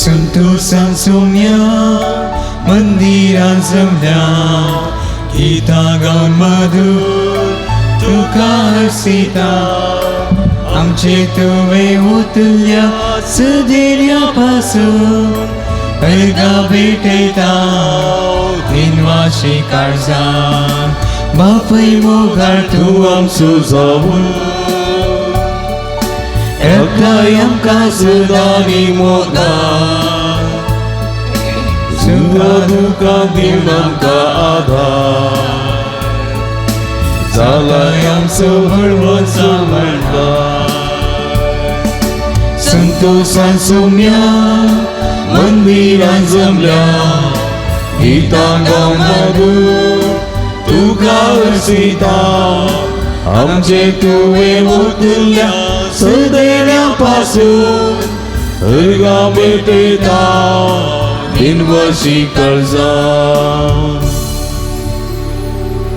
संतोषान सोम्या मंदिरान जमल्या गीतां गावन मधूर तुका हरसिता आमचे तुवें उतल्या सुदिऱ्या पासून अर्गां भेटयता दिनवाशी काळजान बापय मोगाळ तूं आमचो जावन एकठांय आमकां सदांनी मोगान सुखा दुखां दिवन आमकां आधार जालाय आमचो बळवंत सांबाळणार संतोषान सोम्या मंदिरान जमल्या गीतां गावन मधूर तुका हरसिता आमचे तुवें उतरल्या सदेण्या पासून अर्गां भेटयता दिनवशी काळजान.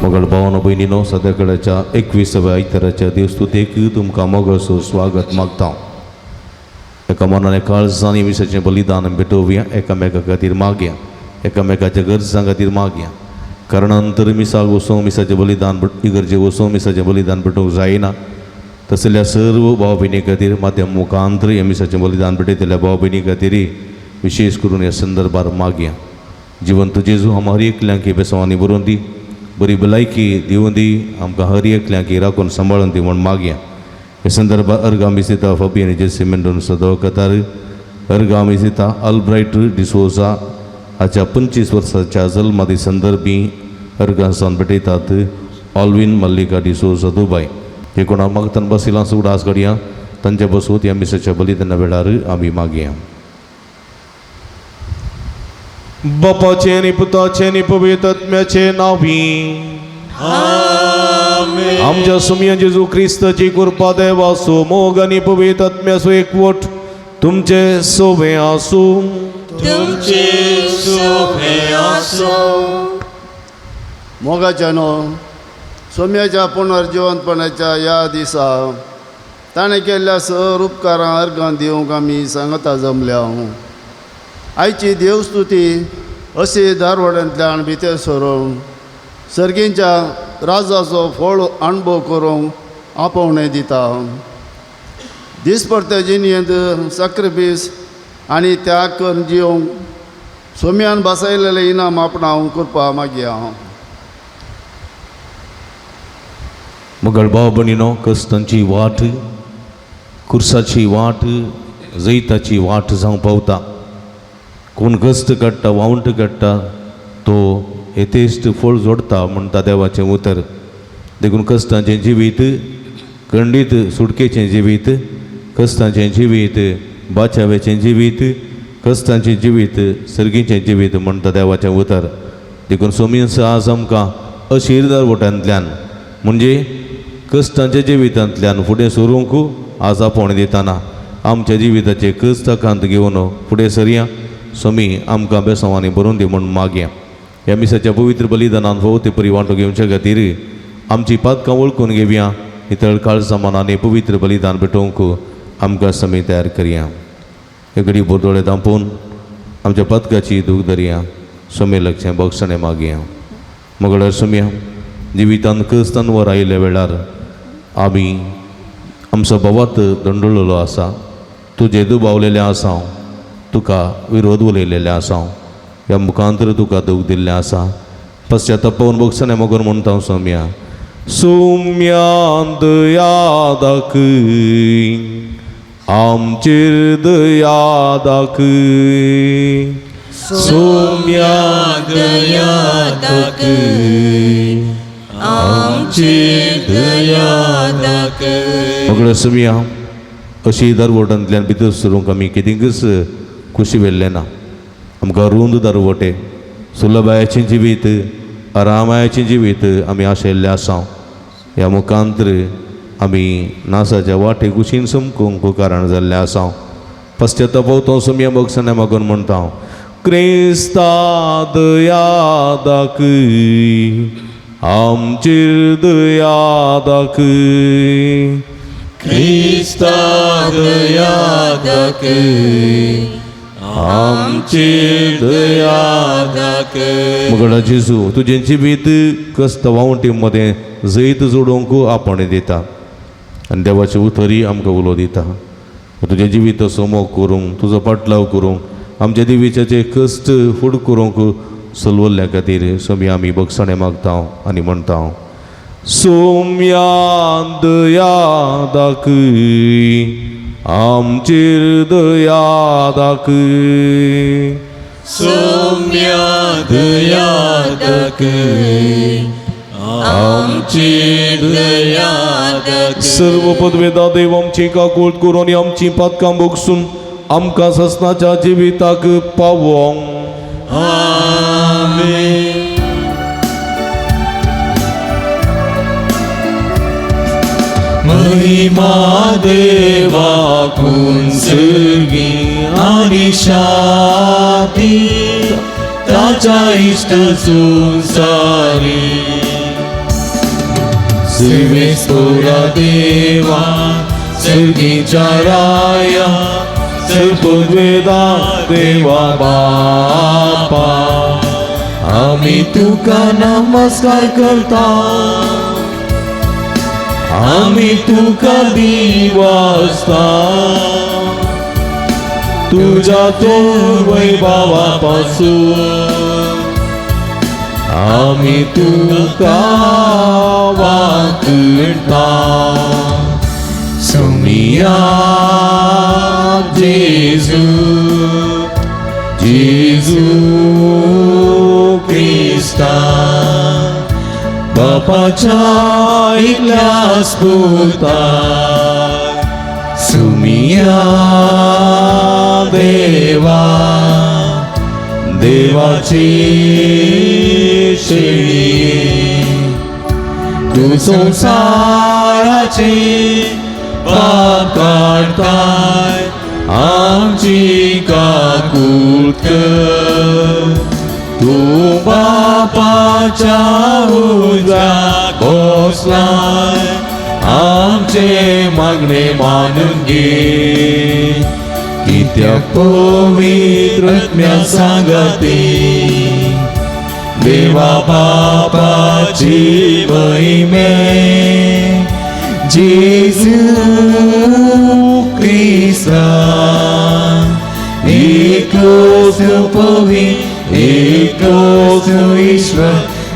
मगळ भावानो भयणीनो, सद्याकडेच्या 21व्या आयताराच्या देवस्तुतेक तुमकां मोगाचो स्वागत मागता. एका मनान काळजान मिसाचें बलिदान भेटोवया, एकामेका खातीर मागया, एकामेकाच्या गरजां खातीर मागया. कारणान तर मिसाक वचूंक मिसाचें बलिदान इगर्जे वचूंक मिसाचें बलिदान भेटोवंक जायना. तसल्या सर्व भाव भयणी खातीर माध्यम मुखांतर ह्या मिसाचें बलिदान भेटयतल्या भाव भयणी खातीर विशेष करून ह्या संदर्भार मागया. जिवंत जेजू आम हर एकल्यांक बेसवांनी बरोवन दी, बरी भलायकी दिवूं दी, आमकां हर एकल्यांक राखून सांबाळून दी म्हूण मागया. ह्या संदर्भार अर्गां मिसिता फबी आनी जेसी मेंडोन्सा दवकतार, अर्गां मिसिता अल्ब्रायट डिसोजा हाच्या 25 वर्साच्या जल्मादी संदर्भी अर्गां सावन भेटयतात ऑल्विन मल्लिका डिसोजा दुबाय. हे कोणा मागतान बसिलां उडास घडया तांच्या बसूत ह्या मिसाच्या बलिदाना वेळार आमी मागया. बापाचे आनी पुताचे आनी पवित्र आत्म्याचे नांवी आमच्या सुमया जेजू क्रिस्ताची कृपा देवासो मोग आनी पवित्र आत्म्याचो एकवट तुमचे सोबे आसूं. तुमचे सोबे आसूं. मोगाच्या न्हू सोम्याच्या पुनर्जिवंतपणाच्या ह्या दिसा ताणें केल्ल्या सर उपकारां अर्गां दिवंक आमी सांगता जमल्या. आयची देवस्तुती अशी दारवड्यांतल्यान भितर सरून सर्गींच्या राजाचो फळ अणभव करूंक आपोवणें दिता. दिसपडते जिणेंत साक्रिफीस आनी त्याग करून जिवंक सोम्यान बसयलेलें इनाम आपणावंक कृपा मागया. मगळ भाव भयणीनो, कश्टांची वाट, खुर्साची वाट, जैताची वाट जावंक पावता. कोण कश्ट काडटा, वावंट काडटा तो येतेश्ट फळ जोडटा म्हणटा देवाचें उतर. देखून कश्टांचें जिवीत खंडीत सुटकेचें जिवीत, कश्टांचें जिवीत बाचाव्याचें जिवीत, कश्टांचें जिवीत सर्गीचें जिवीत म्हणटा देवाचें उतर. देखून सोमियन्स आज आमकां अशिरदार वटांतल्यान म्हणजे कश्टांच्या जिवितांतल्यान फुडें सरूंक आज आपोवणें दितना आमच्या जिविताचे कश्ट आकांत घेवन फुडें सरया. स्वामी आमकां बेसांवांनी बरोवन दी म्हूण मागया. ह्या मिसाच्या पवित्र बलिदानान फावो ते परी वांटो घेवचे खातीर आमची पातकां वळखून घेवया. नितळ काळजां मनांनी पवित्र बलिदान भेटोवंक आमकां समी तयार करया. हे घडी बोरदोळे धांपून आमच्या पातकाची दूख धरया. स्वामी लक्षें बक्षणें मागया. मगळ्यार सोम्या जिवितान क्रिस्तान वर आयिल्ल्या वेळार आमी आमचो भावात दंडळलेलो आसा, तुजें दुबावलेलें आसा, तुका विरोध उलयलेलें आसा, ह्या मुखांतर तुका दूख दिल्लें आसा. पश्चातापावन बक्षणें मगोर म्हणटा सोम्या, सोम्या दया दाखय आमचेर दया दाखय, सोम्या दया दाखय आमचेर दया दाखय. मगळ सोम्या, अशी दरवटांतल्यान भितर सरूंक आमी कितेंकच खुशी वेल्लें ना. आमकां रूंद दरवटे, सुलभायाचें जिवीत, आरामायाचें जिवीत आमी आशिल्लें आसा. ह्या मुखांतर आमी नासाच्या वाटे कुशीन समकूंक कारण जाल्लें आसा. पश्चाताप सोम्या बक्षणें मागून म्हणटा, क्रिस्ता दया दाखय आमचेर दया दाखय, क्रिस्ता दया दाखय आमचेर दया दाखय. मगडा जेजू तुजें जिवीत कस्त वावंटी मदें जैत जोडूंक आपण दिता आनी देवाचे उतरी आमकां उलो दिता. तुजें जिवीत समोग करूंक, तुजो पाटलाव करूंक, आमच्या देवीचे कश्ट फुड करूंक सलवल्ल्या खातीर सोम्या आमी बगसाणें मागता आनी म्हणटा, सोम्या दया दाखय, आमचेर दया दाखय. सोम्या दया दाखय, आमचेर दया दाखय. सर्व पदवेदा देव आमची काकूळ करून आनी आमची पातकां भोगसून आमकां ससनाच्या जिविताक पावोंक. आमेन. महिमा देवाकून सर्गी आनी शांती ताच्या इश्ट संवसारी. सर्वेस्पोरा देवा सर्गीच्या राया, सर्ववेदा देवा बापा, आमी तुका नमस्कार करता, आमी तुका दिवासता, तुज्या तोर वैभवा पासून आमी तुका वाकडता. सोमिया जेजू, जेजू क्रिस्ता, बापाच्या एकल्याच पुता, सुमिया देवा, देवाची शेळी, तूं संवसाराचे पाप काडताय, आमची काकूट कर. तूं बापाच्या उजव्या बसलाय, आमचे मागणे मानून घे. कित्याक पवित्र आत्म्या सांगाती देवा बापाची महिमे, जेजू क्रिस्ता, एकलोच पवित्र, एकलोच ईश्वर,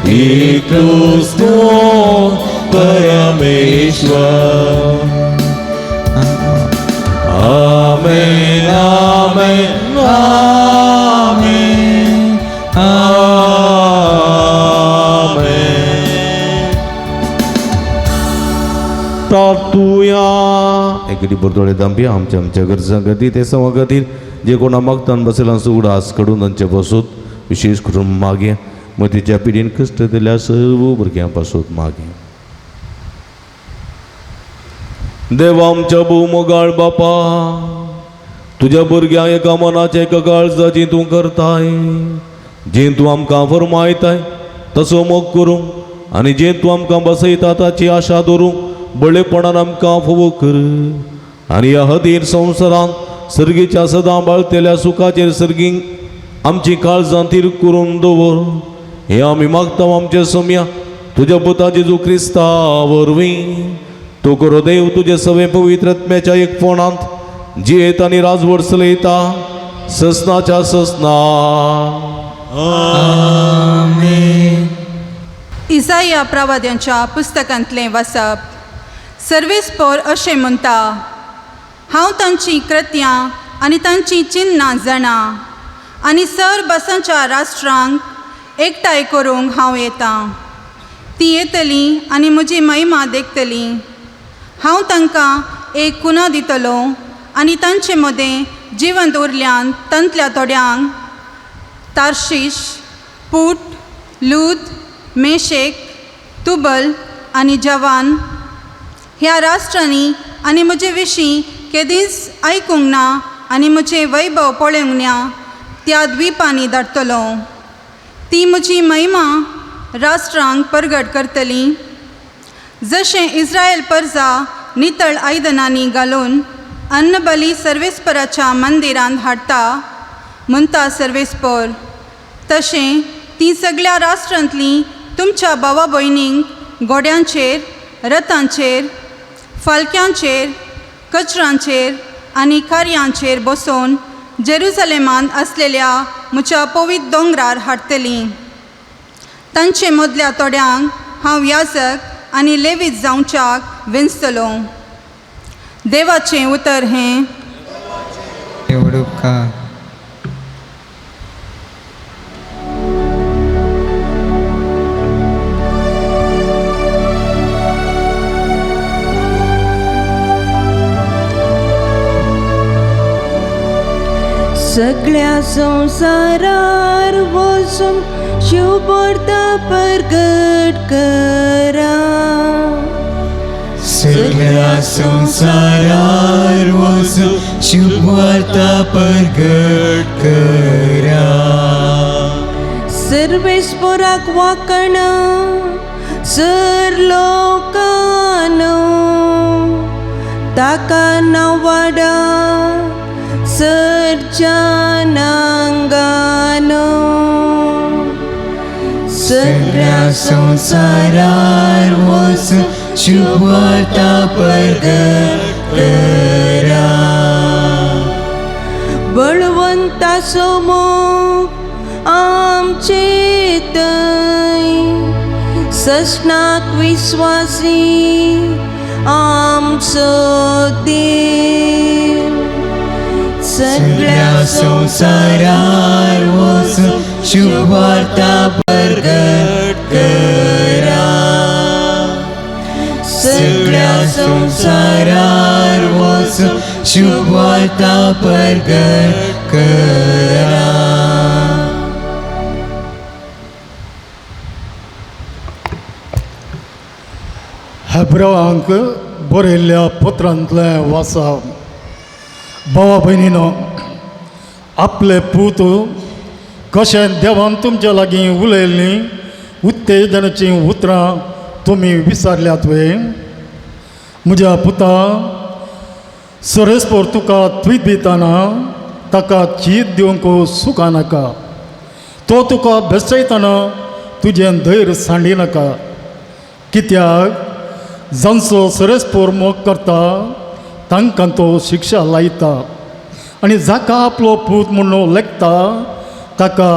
एकलोच तो परमेश्वर. आमेन, आमेन, आमेन, आमेन. प्रार्थुया. एकेदी बरदोळे दांपी आमच्या आमच्या गरजां खातीर, ते सवा खातीर जे कोणा मागतान बसयला उडास कडून तांचे पासून विशेष करून मागे मतीच्या पिढीन कश्ट दिल्या सर्व भुरग्यां पासून मागे. देवा आमच्या भोव मोगाळ बापा, तुज्या भुरग्यांक एका मनाचे एका काळजाची तूं करताय, जें तूं आमकां फरमायताय तसो मोग करूंक आनी जें तूं आमकां बसयता ताची आशा दवरूंक बळेपणान आमकां फोवो कर. आनी ह्या हदीर संवसारांत सर्गीच्या सदां बाळतेल्या सुखाचेर सर्गींक आमची काळजां तीर करून दवर. हें आमी मागता आमच्या सोम्या तुज्या पुता जेजू क्रिस्ता वरवीं. तूं करो देव तुजे सवे पवित्र आत्म्याच्या एक फोणांत जियेत आनी राजवट चलयता ससनाच्या ससना. इसाया प्रवाद्यांच्या पुस्तकांतलें वाचप. सर्वेस्पोर अशें म्हणटा, हांव तांचीं कृत्यां आनी तांचीं चिन्नां जाणा आनी सर बसांच्या राष्ट्रांक एकठांय करूंक हांव येतां. तीं येतलीं आनी म्हजी महिमा देखतलीं. हांव तांकां एक कुना दितलो आनी तांचे मदें जिवंत उरल्यान तांतल्या थोड्यांक तार्शीश, पूट, लूद, मेशेक, तुबल आनी जवान ह्या राष्ट्रांनी आनी म्हजे विशीं केदींच आयकूंक ना आनी म्हजें वैभव पळोवंक ना त्या द्विपांनी धाडटलो. ती म्हजी महिमा राष्ट्रांक परगट करतली. जशें इस्रायल परजा नितळ आयदनांनी घालून अन्नबली सर्वेस्पराच्या मंदिरांत हाडटा, म्हणटा सर्वेस्पोर. तशें ती सगळ्या राष्ट्रांतलीं तुमच्या भावा भयणींक घोड्यांचेर, रथांचेर, फालक्यांचेर, कचरांचेर आनी कार्यांचेर बसोवन जेरुजलेमांत आसलेल्या म्हज्या पवित्र दोंगरार हाडटलीं. तांचे मदल्या थोड्यांक हांव याजक आनी लेवीत जावच्याक वेंचतलो. देवाचें उतर हें. उपकार. सगळ्या संवसारार वचून शुभोर्ता प्रगट करा. सगळ्या संवसारार वचून शुभवार्ता प्रगट करा. सर्वेस्पोराक वाकणा सर लोकानो, ताका नावाडा सरच्या नांगानो. सगळ्या संवसारार वचून शुभवार्ता प्रगट करा. बळवंताचो मोग आमचे थंय, ससनाक विस्वासी आमचो देव. सगळ्या संवसारार वचून शुभवार्ता प्रगट करा. सगळ्या संवसारार वचून शुभवार्ता प्रगट करा. हेब्रावांक बरयल्ल्या पत्रांतलें वाचा. भावा भयणीनो, आपले पूत कशें देवान तुमच्या लागीं उलयल्लीं उत्तेजनाचीं उतरां तुमी विसरल्यात वे? म्हज्या पुता, सरेस्पोर तुका त्वीत दितना ताका चीत दिवंक सुखा नाका, तो तुका बेसयतना तुजें धैर्य सांडी नाका. कित्याक जांचो सरेस्पोर मोग करता तांकां तो शिक्षा लायता, आनी जाका आपलो पूत म्हणून लेखता ताका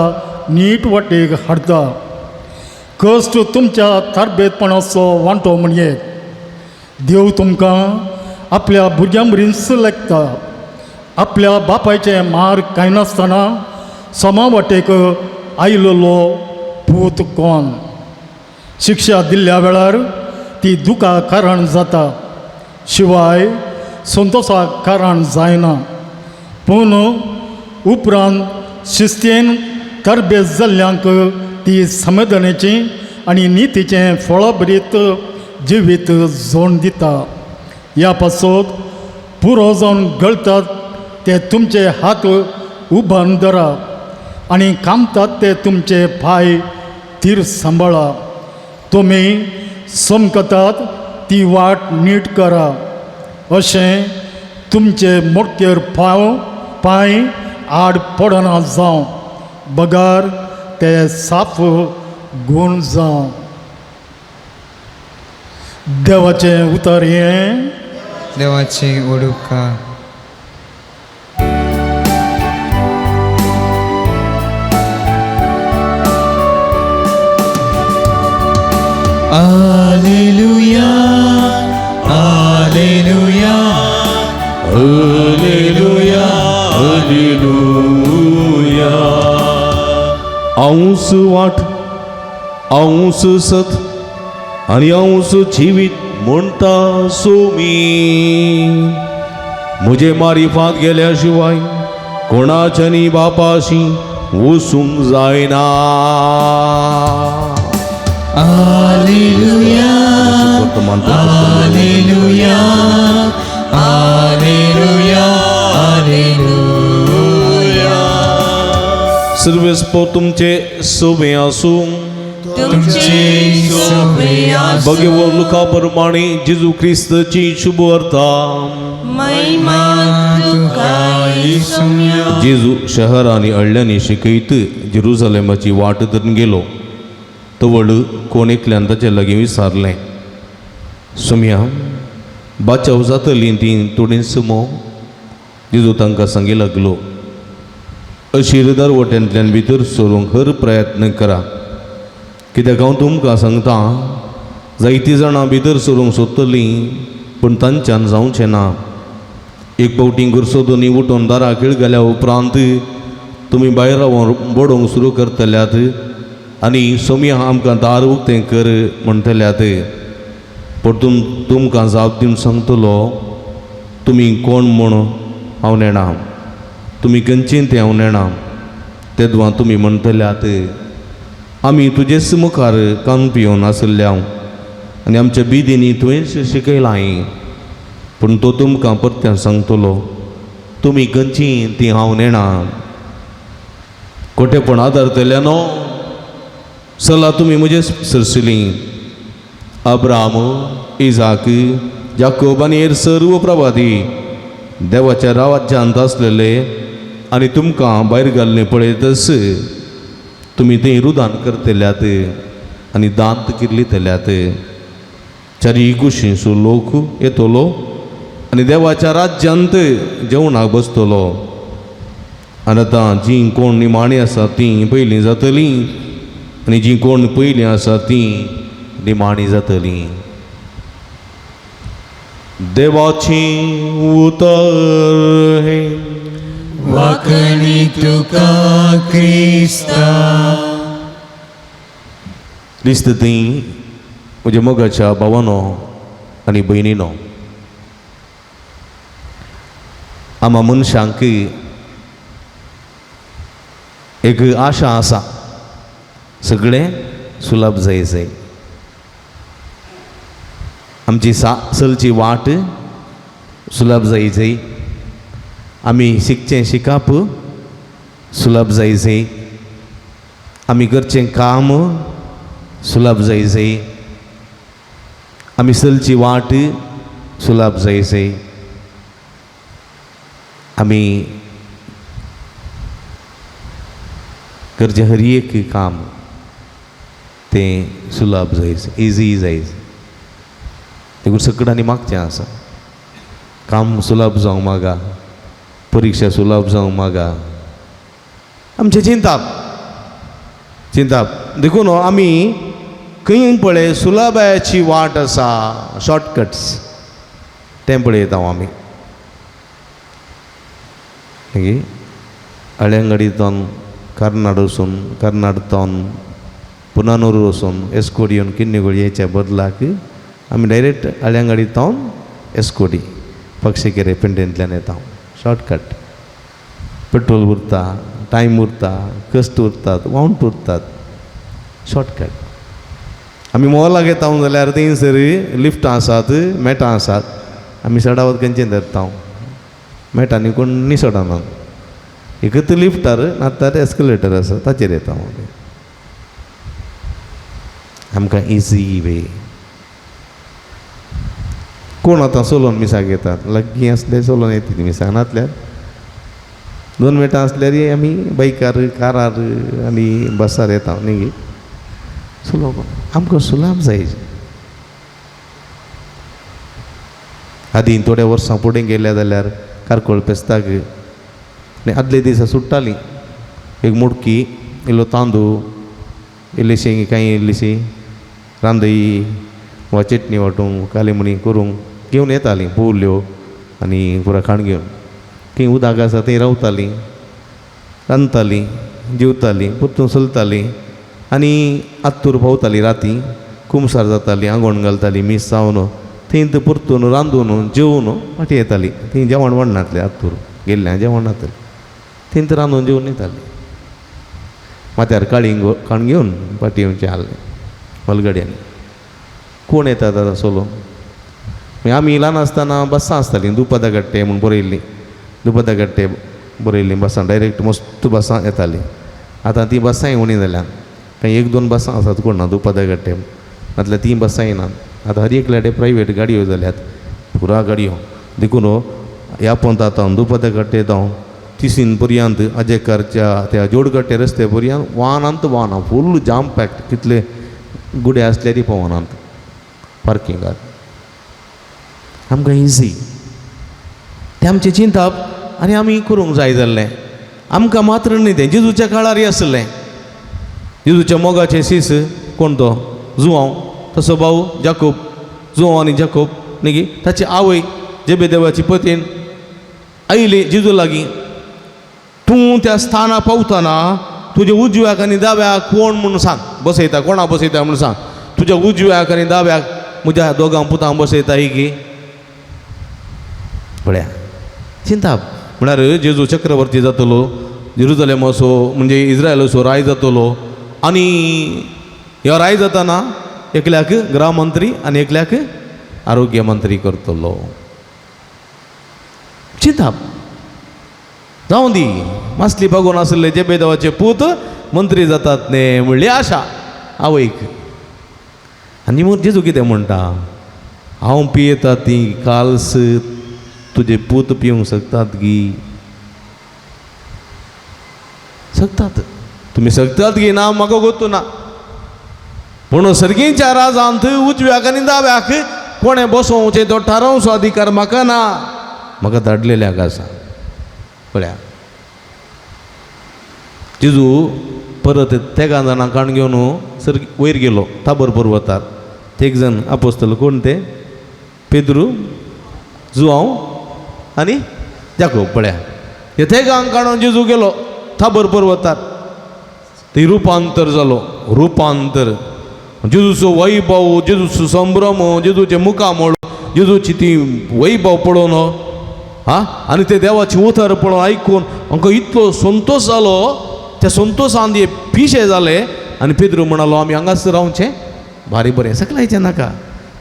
नीट वाटेक हाडटा. कश्ट तुमच्या तारबेतपणाचो वांटो म्हणयेत. देव तुमकां आपल्या भुरग्यां मरीन लेखता. आपल्या बापायचें मार कांयनासतना समा वाटेक आयलेलो पूत कोण? शिक्षा दिल्ल्या वेळार ती दुखा कारण जाता, शिवाय संतोषाक कारण जायना. पूण उपरांत शिस्तेन तरबेज जाल्ल्यांक ती समाधानाची आनी नितीचें फळभरीत जिवीत जोड दिता. ह्या पासत पुरो जावन गळतात ते तुमचे हात उबारून धरा आनी कामतात ते तुमचे पांय तीर सांबाळा. तुमी समकतात ती वाट नीट करा, अशें तुमचे मोटकेर पांय आड पडना जावं, बगर ते साफ गूण जावं. देवाचें उतर हें. देवाची उडुका. Alleluia, Alleluia, Alleluia, Alleluia. हांवूच वाट, हांवूच सत आनी हांवूच जिवीत म्हणटा सोमी. म्हजे मारिफात गेल्या शिवाय कोणाच्यानी बापाशी वचूंक जायना. Alleluia, Alleluia, Alleluia, Alleluia. सर्वेस्पोर तुमचे सोबे आसूं. तुमचे सोबे आसूं. भगवत लुका प्रमाणे जेजू क्रिस्तची शुभ वार्ता. महिमा तुका सोम्या. जेजू शहर आनी अळ्यांनी शिकयत जेरुजलेमाची वाट धरून गेलो. तवळ कोण एकल्यान ताचे लागीं विचारलें, सोम्या, बाचाव जातली ती थोडींच मो? जेजू तांकां सांगी लागलो, अशीर दरवट्यांतल्यान भितर सरूंक हर प्रयत्न करा, कित्याक हांव तुमकां सांगता, जायतीं जाणां भितर सरूंक सोदतलीं पूण तांच्यान जावचें ना. एक फावटी गुरसोदोनी उठून दारा खिळ घाल्या उपरांत तुमी भायर रावन बडोवंक सुरू करतल्यात आनी सोमया आमकां दार उक्तें कर म्हणटल्यात. परतून तुमकां जाप दिवन सांगतलो, तुमी कोण म्हूण हांव नेणा, तुमी खंयची तें हांव नेणा. तेदवां तुमी म्हणटल्यात, आमी तुजेच मुखार कान पिवन आशिल्ल्या आनी आमच्या बिदींनी तुवेंच शिकयलां. पूण तो तुमकां परत्यान सांगतलो, तुमी खंयची ती हांव नेणा. खोटेपण आदारतल्या न्हू, चला तुमी म्हजे सरसली. अब्राम, इजाक, जाकोब आनी हेर सर्व प्रवादी देवाच्या राज्यांत आसलेले आनी तुमकां भायर घाल्ले पळयतच तुमी तें रुदान करतल्यात आनी दांत किर्लितल्यात. चारी कुशींचो लोक येतलो आनी देवाच्या राज्यांत जेवणाक बसतलो. आनी आतां जीं कोण निमाणी आसा तीं पयलीं जातलीं आनी जीं कोण पयलीं आसा तीं निमाणी जातलीं. देवाचें उतर हें. वाकणी तुका क्रिस्ता. क्रिस्त ती म्हज्या मोगाच्या भावानो आनी भयणीनो, आमा मनशांक एक आशा आसा, सगळें सुलभ जाय जाय. आमची चलची वाट सुलभ जाय जाय, आमी शिकचें शिकप सुलभ जाय जाय, आमी करचें काम सुलभ जाय जाय, आमी चलची वाट सुलभ जाय जाय, आमी करचें हर एक काम तें सुलभ जाय, इजी जाय. देखून सगळ्यांनी मागचें आसा, काम सुलभ जावंक मागा, परिक्षा सुलभ जावंक मागा. आमचें चिंताप चिंताप. देखून आमी खंय पळय सुलभायाची वाट आसा, शॉर्टकट्स तें पळयता आमी. मागीर हळ्यांगडींतल्यान कर्नाड वचून, कर्नाडतावन पुनानूर वचून एस्कोडी येवन किन्नीगोळी येच्या बदलाक आमी डायरेक्ट हळ्यांगडींतल्यान एस्कोडी पक्षीकेरे पेंटेंतल्यान येता. शॉर्टकट, पेट्रोल उरता, टायम उरता, कश्ट उरतात, वावंट उरतात. शॉर्टकट. आमी मॉलाक येता जाल्यार थंयसर लिफ्टां आसात, मेटां आसात, आमी चडावत खंयचें धरता मेटांनी कोण चडना, एकच लिफ्टार नातर एस्कलेटर आसा ताचेर येता आमी. आमकां इजी वे. कोण आतां चलोवन मिसाक येतात, लागीं आसले चलोवन येता मिसाक, नातल्यार 2 मिनटां आसल्यार आमी बायकार कारार आनी बसार येता न्ही. सुलभ आमकां सुलभ जाय. आदीं थोड्या वर्सां फुडें गेल्या जाल्यार कारकोळ पेस्ताक आनी आदले दिसा सुट्टालीं एक मुडकी, इल्लो तांदूळ, इल्लीशी कांय इल्लीशी रांदई वा चटणी वांटूंक कालेमणी करूंक घेवन येतालीं, पोवल्यो आनी पुरो खाण घेवन. थंय उदक आसा थंय रावतालीं, रांदतालीं, जेवतालीं, परतून चलतालीं आनी आत्तूर पावतालीं. राती कुमसार जातालीं, आंगवण घालतालीं, मीस जावन थंय परतून रांदून जेवन फाटीं येतालीं. थंय जेवण वाडनासलें, आत्तूर गेल्ल्यां जेवण नासलें, थंय रांदून जेवन येतालीं. माथ्यार काळींग खाण घेवन फाटीं येवचें आहलें मलगड्यांनी. कोण येतात आतां सोलो? मागीर आमी ल्हान आसतना बसां आसतालीं, दुपदा गट्टे म्हूण बरयल्लीं, दुपदा गट्टे बरयल्लीं बसां, डायरेक्ट मस्त बसां येतालीं. आतां तीं बसांय उणी जाल्यात. कांय एक दोन बसां आसात कोण ना दुपादा कट्टे नातल्यार तीं बसां येनात. आतां हर एकल्या प्रायवेट गाडयो जाल्यात पुरा गाडयो देखून ह्या पोंता आतां दुपादा कट्टे जावं तिसीन पर्यंत अजेकारच्या त्या जोडकट्टे रस्ते पर्यंत वाहनांत वाहनां फूल जाम पॅक्ड कितले गुडे आसल्यार पावनात पार्किंगार. आमकां इजी तें आमचें चिंताप आनी आमी करूंक जाय जाल्लें. आमकां मात्र न्ही तें जेजूच्या काळारय आसलें. जेजूच्या मोगाचें सीस कोण तो जुवांव तसो भाऊ जाकोब जुवांव आनी जाकोब न्ही गी ताची आवय जेबेदेवाची पतीन आयली जेजू लागीं. तूं त्या स्थाना पावतना तुज्या उजव्याक आनी दाव्याक कोण म्हूण सांग बसयता कोणा बसयता म्हूण सांग. तुज्या उजव्याक आनी दाव्याक म्हज्या दोगां पुतां बसयता ही गी पळया चिंताप म्हळ्यार जेजू चक्रवर्ती जातलो जेरुजलेमाचो म्हणजे इस्रायलाचो राय जातलो आनी ह्यो राय जाताना एकल्याक गृहमंत्री आनी एकल्याक आरोग्य मंत्री करतलो. चिंताप जावं दी मासली बागोवन आसले जेबेदेवाचे पूत मंत्री जातात न्ही म्हणली आशा आवयक. आनी मग जेजू कितें म्हणटा हांव पियेता ती काल्स तुजे पूत पिवंक शकतात गी शकतात तुमी शकतात गी ना म्हाका गोतू ना पूण सर्गींच्या राजांत उजव्याक आनी दाव्याक कोणें बसोवचें तो थारोवचो अधिकार म्हाका ना म्हाका धाडलेल्याक आसा. पळया जेजू परत तेगां जाणां काण घेवन सर वयर गेलो ताबर पर्वतार. तेग जाण आपोस्तल कोण ते पेद्रू जुवांव आनी जाकोब. पळया हे तेगांक काडून जेजू गेलो ताबर पर्वतार. ती रुपांतर जालो रुपांतर जेजूचो वैभव जेजूचो संभ्रम जेजूचें मुखामळ जेजूची ती वैभव पळोवन हा आनी ते देवाची उतर पळोवन आयकून आमकां इतलो संतोश जालो. त्या संतोशान ते पिशे जाले आनी पेद्रू म्हणालो आमी हांगासर रावचें भारी बरें सकलायचें नाका.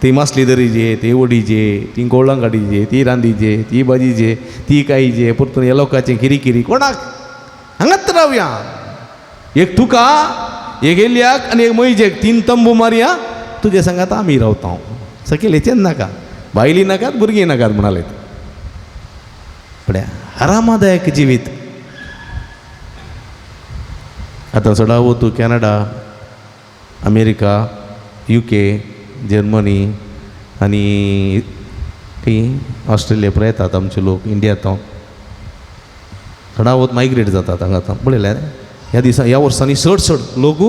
ती मासली धरीजे ती ओडीजे ती गोळां काडीजे ती रांदीजे ती भाजीजे ती कायजे परतून ह्या लोकांचें किरी कोणाक हांगाच रावया. एक तुका एक एलियाक आनी एक मैजेक तीन तंबू मारया तुजे सांगात आमी रावता सकयल हेचें नाका बायली नाकात भुरगीं नाकात म्हणाले. पळया आरामदायक जिवीत. आतां चडावो तूं कॅनडा अमेरिका UK जर्मनी आनी ती ऑस्ट्रेलिया पळय येतात आमचे लोक इंडिया चडावत मायग्रेट जातात हांगा आतां पळयल्यार ह्या दिसा ह्या वर्सांनी चड चड लोक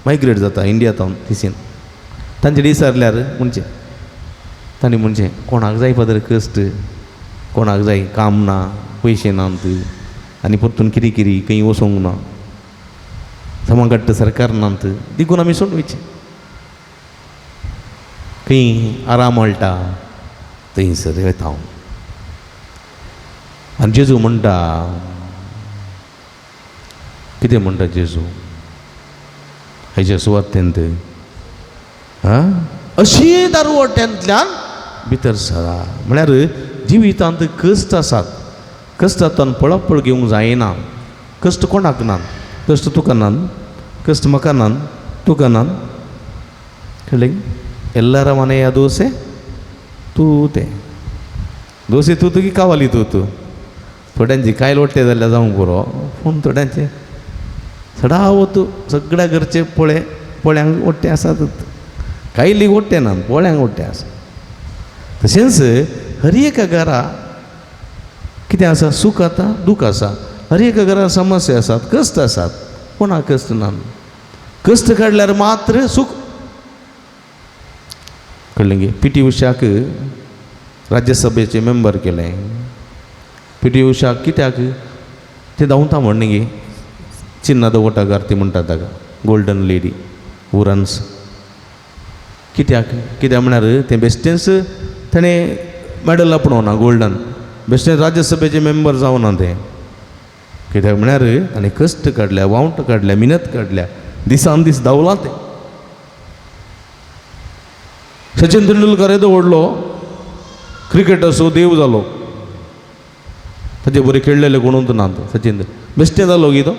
मायग्रेट जाता इंडिया तावन तिसीन. तांचे विचारल्यार म्हणचे तांणी म्हणचें कोणाक जाय फादर कश्ट कोणाक जाय काम ना पयशे नात आनी परतून किरी किरी खंय वचोंक ना समाघट्ट सरकार नात देखून आमी सोडून वयचें खंय आराम मेळटा थंयसर वता हांव. आनी जेजू म्हणटा कितें म्हणटा जेजू हाच्या सुवातेंत आं अशी दारवट्यांतल्यान भितर सरा. म्हळ्यार जिवितांत कश्ट आसात कश्टांतल्यान पळापळ घेवंक जायना. कश्ट कोणाक ना कश्ट तुका ना कश्ट म्हाका ना तुका ना कळ्ळें. ಎಲ್ಲರ ಮನೆಯ ದೋಸೆ तूं दोसे तूं तुगी कावाली तूं तूं थोड्यांची कायल वट्टे जाल्यार जावंक पुरो पूण थोड्यांचे सदां तूं सगळ्या घरचे पोळे पोळ्यांक वट्टे आसात कायलीक वट्टे ना पोळ्यांक वट्टे आसा. तशेंच हर एका घरा कितें आसा सूख आतां दूख आसा हर एका घरा समस्या आसात कश्ट आसात कोणाक कश्ट ना कश्ट काडल्यार मात्र सूख. कळ्ळें गे. पी टी उषाक राज्यसभेचे मेंबर केलें. पी टी उषाक कित्याक ते धांवता म्हण न्ही गे चिन्ना दवोटागार ती म्हणटा ताका गोल्डन लेडी उरन्स कित्याक कित्याक म्हळ्यार तें बेश्टेंच ताणें मॅडल आपणोना गोल्डन बेश्टें राज्यसभेचे मेंबर जावना तें कित्याक म्हळ्यार ताणें कश्ट काडल्या वावट काडल्या मिनत काडल्या दिसान दीस धांवलां तें. सचिन तेंडुलकर येदो व्हडलो क्रिकेटर्सो देव जालो ताजे बरें खेळ्ळेले कोणूच ना तो सचिन बेश्टें जालो गी तो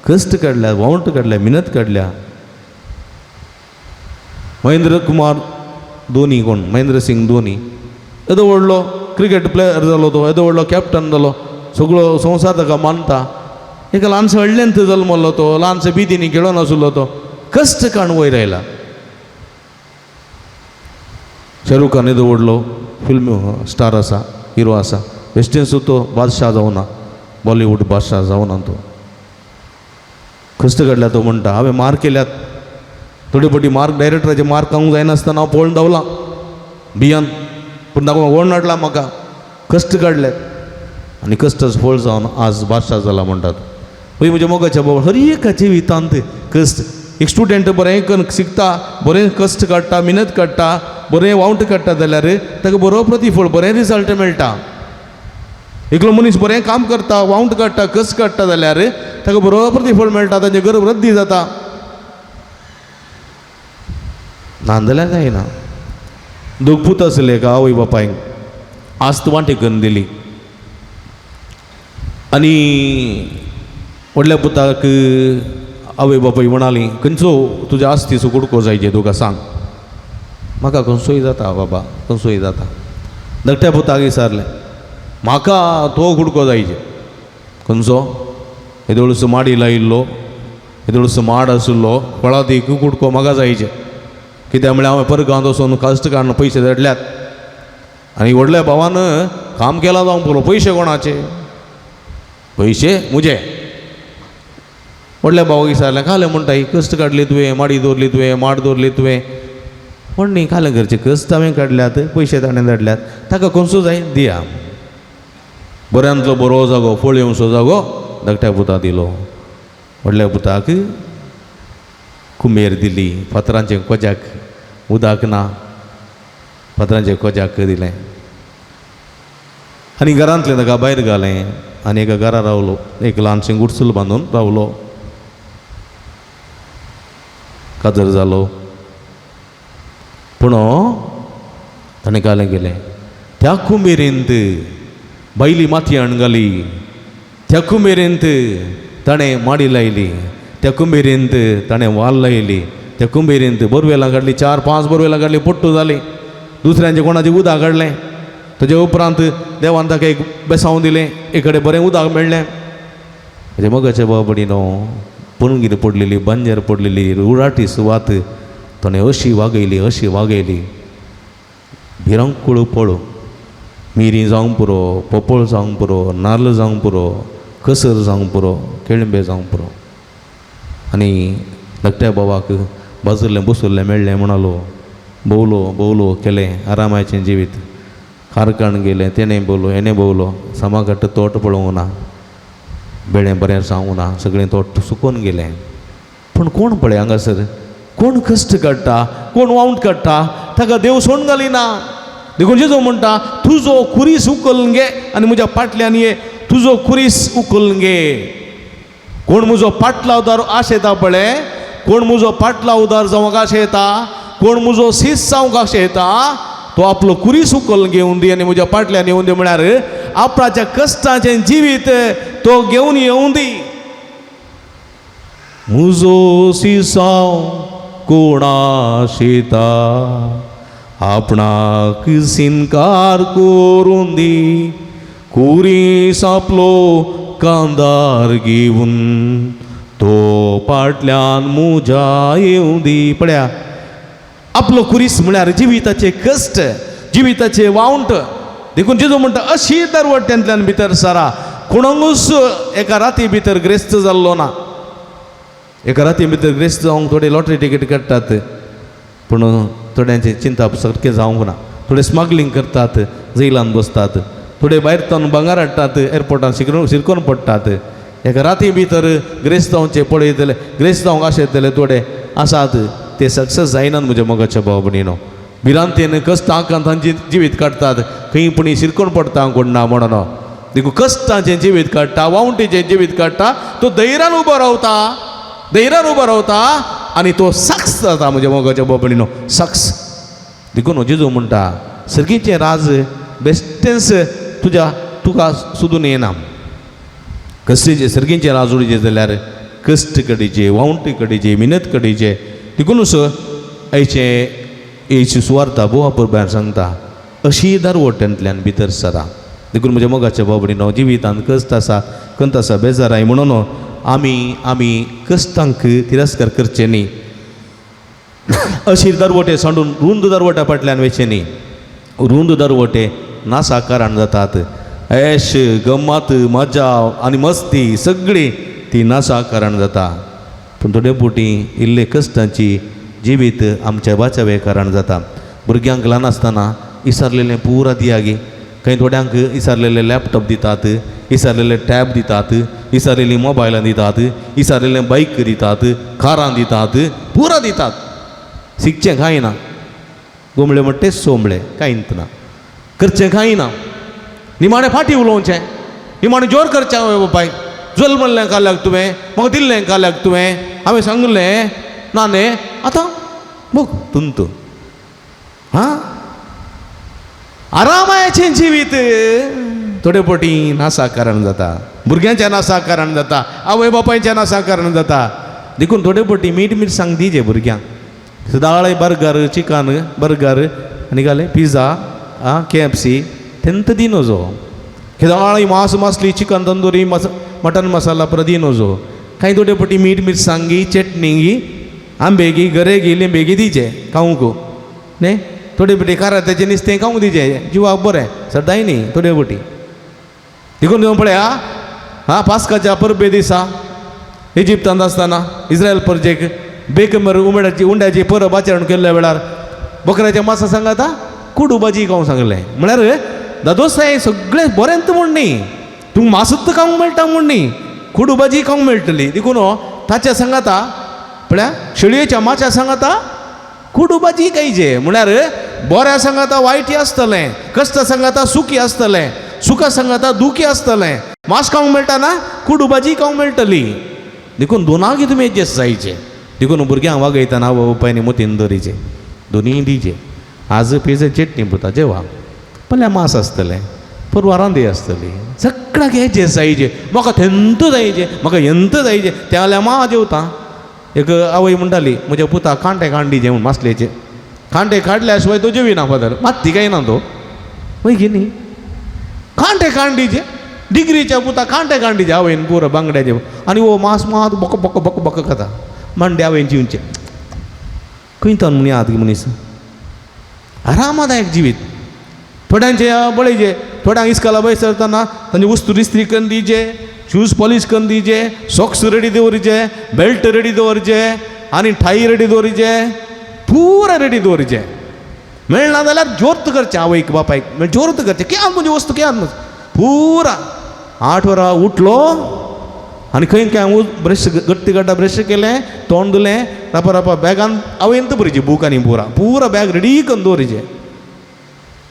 कश्ट काडल्या, वावंट काडल्या, मिनत काडल्या. महेंद्र कुमार धोनी कोण, महेंद्र सिंग धोनी येदो व्हडलो क्रिकेट प्लेयर जालो तो, येदो व्हडलो कॅप्टन जालो, सगळो संवसार ताका मानता. एका ल्हानशा हळ्ळ्यांत जल्मल्लो तो, ल्हानशा बिदींनी खेळोन आशिल्लो तो, कश्ट काडून वयर आयला. शाहरुख खान येदो व्हडलो फिल्म स्टार आसा, हिरो आसा, वेस्टर्न तो बादशाह जावना, बॉलिवूड बादशाह जावना तो. कश्ट काडल्या तो म्हणटा हांवें मार्क केल्यात थोडे फावटी, मार्क डायरेक्टराचे मार्क खावंक जायनासतना हांव पळोवन धांवलां भियान, पूण ताका ओड हाडला म्हाका. कश्ट काडल्यात आनी कश्टाचो फळ जावन आज बादशाह जाला म्हणटात. पळय म्हज्या मोगाच्या बाबा, हर एका जिवितांत कश्ट. एक स्टुडंट बरें करून शिकता, बरें कश्ट काडटा, मिनत काडटा, बरें वावट काडटा जाल्यार ताका बरो प्रतिफळ, बरें रिजल्ट मेळटा. एकलो मनीस बरें काम करता, वावट काडटा, कश्ट काडटा जाल्यार ताका बरो प्रतिफळ मेळटा, तांचें घर वृद्धी जाता. ना जाल्यार जायना. दोग पूत आसले एका आवय बापायक, आस्त वांटे करून दिली आनी व्हडल्या पुताक आवय बापाय म्हणाली, खंयचो तुज्या आस्तीचो कुडको जाय जे तुका सांग. म्हाका खंयचोय जाता बाबा, खंयचोय जाता. धाकट्या पुताक विचारलें, म्हाका तो कुडको जाय जे. खंयचो? येदोळसो माडी लायिल्लो, येदोळसो माड आशिल्लो, फळादीक कुडको म्हाका जाय जे. कित्याक म्हळ्यार हांवें परगांत वचून कश्ट काडून पयशे धाडल्यात आनी व्हडल्या भावान काम केलां जावंक पुरो, पयशे कोणाचे? पयशे म्हजे. व्हडल्या भावाक विचारलें, कालें म्हणटा कश्ट काडली तुवें, माडी दवरली तुवें, माड दवरली तुवें, पूण न्ही कालें करचें, कश्ट हांवें काडल्यात, पयशे ताणें धाडल्यात, ताका खंयचो जाय दिया. बऱ्यांतलो बरो जागो, फळ येवचो जागो धाकट्या पुता दिलो. व्हडल्या पुताक कुमेर दिली, फातरांचें कोजाक, उदक ना, फातरांचें कोजाक दिलें आनी घरांतलें ताका भायर घालें आनी एका घरा रावलो, एक ल्हानशें गुडसूल बांदून रावलो. काजर जालो. पूण ताणें कालें केलें, त्या कुमेरेंत बायली माती हाडून घाली, त्या कुमेरेंत ताणें माडी लायली, त्या कुमेरेंत ताणें वाल लायली, त्या कुमेरेंत बोरवेलां काडली, 4-5 बोरवेलां काडली, पोट्टू जाली, दुसऱ्यांचें कोणाचें उदक काडलें. ताजे उपरांत देवान ताका एक बेसांव दिलें, एक कडेन बरें उदक मेळ्ळें. म्हज्या मोगाच्या बाबडी न्हू, पणगीर पडलेली, बंजर पडलेली रुराटी सुवात ताणें अशी वागयली, अशी वागयली, भिरांकूळ पळो, मिरी जावंक पुरो, पोपळ जावंक पुरो, नार्ल जावंक पुरो, कसर जावंक पुरो, केळंबे जावंक पुरो. आनी धाकट्या भावाक बाजुल्लें बसुल्लें मेळ्ळें म्हणालो, भोवलो भोवलो केलें आरामाचें जिवीत. कारखान गेलें, तेणें भोवलो, हेणें भोवलो, समाघाट तोट पळोवंक ना, बेळें बरें जावंक ना, सगळें तोट सुकोवन गेलें. पूण कोण पळय हांगासर कोण कश्ट काडटा, कोण वावट काडटा, ताका देव सोडून घालिना. देखून जेजू म्हणटा, तुजो खुरीस उखलून घे आनी म्हज्या फाटल्यान ये, तुजो खुरीस उखलून घे. कोण म्हजो पाटलावदार आशेता पळय, कोण म्हजो पाटलावदार जावंक आशेता, कोण म्हजो सीस जावंक आशेता, तो आपलो खुरीस उखलून घेवन दी आनी म्हज्या फाटल्यान येवन दी. म्हळ्यार आपणाच्या कश्टाचें जिवीत तो घेवन येवन दी. म्हजो सिसांव कोण आशेता, आपणाक सिनकार करून दी, खुरीस आपलो कांदार घेवन तो फाटल्यान म्हज्या येवं दी. पळया, आपलो खुरीस म्हळ्यार जिविताचे कश्ट, जिविताचे वावंट. देखून जेजू म्हणटा, अशी दरवट्यांतल्यान भितर सरा. कोणाकूच एका राती भितर ग्रेस्त जाल्लो ना. एका राती भितर ग्रेस्त जावंक थोडे लॉटरी टिकेट काडटात, पूण थोड्यांचें चिंतप सारकें जावंक ना. थोडे स्मगलींग करतात, जैलान बसतात, थोडे भायर तावन भांगर हाडटात, एअरपोर्टान शिरकोन पडटात. एका राती भितर ग्रेस्त जावचें पळयतले, ग्रेस्त जावंक आशेतले थोडे आसात, ते सक्सेस जायनात. म्हज्या मोगाच्या भाव भयणीनो, भिरांतेन कश्टां तांची जिवीत काडटात, खंय पुणी शिरकोन पडटा कोण ना म्हणून. देखून कश्टांचें जिवीत काडटा, वावटीचें जिवीत काडटा, तो धैर्यान उबो रावता, धैर्यान उबो रावता आनी तो सक्स जाता. म्हज्या मोगाच्या भाव भयणीनो, सक्स. देखून जेजू म्हणटा, सर्गीचें राज बेश्टेंच तुज्या तुका सोदून येना. कसलें सर्गीचें राज उडचें जाल्यार कश्ट कडीचे, वावंट कडीचे, मिनत कडीचे. देखूनच आयचे येची सुवार्ता बोवा परब्यान सांगता अशी दरवट्यांतल्यान भितर सरा. देखून म्हज्या मोगाच्या बाबडीनो, जिवितांत कश्ट आसा, खंत आसा, बेजाराय म्हणून आमी आमी कश्टांक तिरस्कार करचे न्ही. अशीर दरवटे सांडून रुंद दरवट्या फाटल्यान वयचें न्ही. रुंद दरवटे नासाकारान जातात. ऐश, गम्मात, मजा आनी मस्ती सगळी ती नासाकारान जाता. पूण थोडे फावटी इल्ले कश्टांची जिवीत आमच्या वाचावे कारण जाता. भुरग्यांक ल्हान आसतना इसारलेलें पुरा दियागी. खंय थोड्यांक इसारलेले लॅपटॉप दितात, इसारलेले टॅब दितात, इसारलेली मोबायलां दितात, इसारलेले बायक दितात, कारां दितात, पुरा दितात. शिकचें कांय ना, गोमळे म्हणटे सोंबळे कांयच ना, करचें कांय ना. निमाणें फाटीं उलोवचें, निमाणें जोर करचें. हांवें बापाय जल म्हणलें काल्याक तुवें, म्हाका दिल्लें काल्याक तुवें, हांवें सांगलें ना न्ही, आतां बघ तुंत हां. आरामायाचें जिवीत थोडे फावटी नासा कारण जाता, भुरग्यांच्या नासा कारण जाता, आवय बापायच्या नासा कारण जाता. देखून थोडे फावटी मीठ मिरसांग दिजे भुरग्यांक. सदांय बर्गर, चिकन बर्गर आनी घालें पिझ्झा आं KFC तेंत दी नजो. सदांय मांस मासली चिकन तंदुरी मस मटन मसाला परत दी नजो. कांय थोडे फावटी मीठ मिरसांगी चटणी आंबेगी गरेगी लिंबेगी दिचे खावंक न्ही. थोडे फावटी कारात्याचें नुस्तें खावंक दिचें, जिवाक बरें, सदांय न्ही थोडे फावटी. देखून तुमी पळया आं पास्काच्या परबे दिसा इजिप्तांत आसतना इस्रायल परजेक बेकमर उमेडाची उंड्याची परब आचरण केल्ल्या वेळार बोकऱ्याच्या मासा सांगाता कुडू भाजी खावंक सांगलें. म्हळ्यार दादोसाय सगळें बरेंच म्हूण न्ही, तूं मासूत खावंक मेळटा म्हूण न्ही, कुडू भाजी खावंक मेळटली. देखून ताच्या सांगाता पळया शेळयेच्या माच्या सांगाता कुडू भाजी खायचे. म्हळ्यार बऱ्या सांगाता वायटी आसतलें, कश्ट सांगाता सुखी आसतलें, सुखा सांगाता दुखी आसतलें. मांस खावंक मेळटा ना, कुडू भाजी खावंक मेळटली. देखून दोनांकी तुमी एडजस्ट जायचे. देखून भुरग्यांक वागयतना आवय बापायनी मोतीन दवरीचे, दोनीय दिचे. आज पेज चटणी पुता जेवा, पल्यार मांस आसतलें, परवां रांदी आसतली, सगळ्याक एडजस्ट जायचे. म्हाका थेंत जायचे, म्हाका हेंत जायचे. त्या जाल्यार मा जेवता. एक आवय म्हणटाली म्हज्या पुता कांटे कांडी जेवण मासलेचे कांटे काडल्या शिवाय तो जेविना फादर, मात्ती काय ना तो वय न्ही. कांटे कांडीचे डिग्रीच्या पुता कांटे कांडीचे आवयन पुरो बांगड्याचे आनी हो मांस मात बक बक बक बक खाता मांडे आवयन जिवचे. खंय तर म्हण याद मनीस आरामदायक जिवीत. थोड्यांचे पळयचे, थोड्यांक इस्कोला वयर सरतना तांचे वस्तू इस्त्री करून दिवचे, शूज पॉलीश करून दिवचे, सॉक्स रेडी दवरचे, बेल्ट रेडी दवरचे आनी ठाई रेडी दवरचे, पुरा रेडी दवरचे. मेळना जाल्यार जोर्त करचें आवयक बापायक, जोर्त करचें, कित्याक म्हजी वस्तू कित्याक पुरा. 8 वरां उठलो आनी खंय खंय ब्रश गट्टी गड्डा ब्रश केलें, तोंड धुलें, रापा रापा बॅगान आवयन बरीची बूक आनी पुरा पुरा बॅग रेडी करून दवरीचे.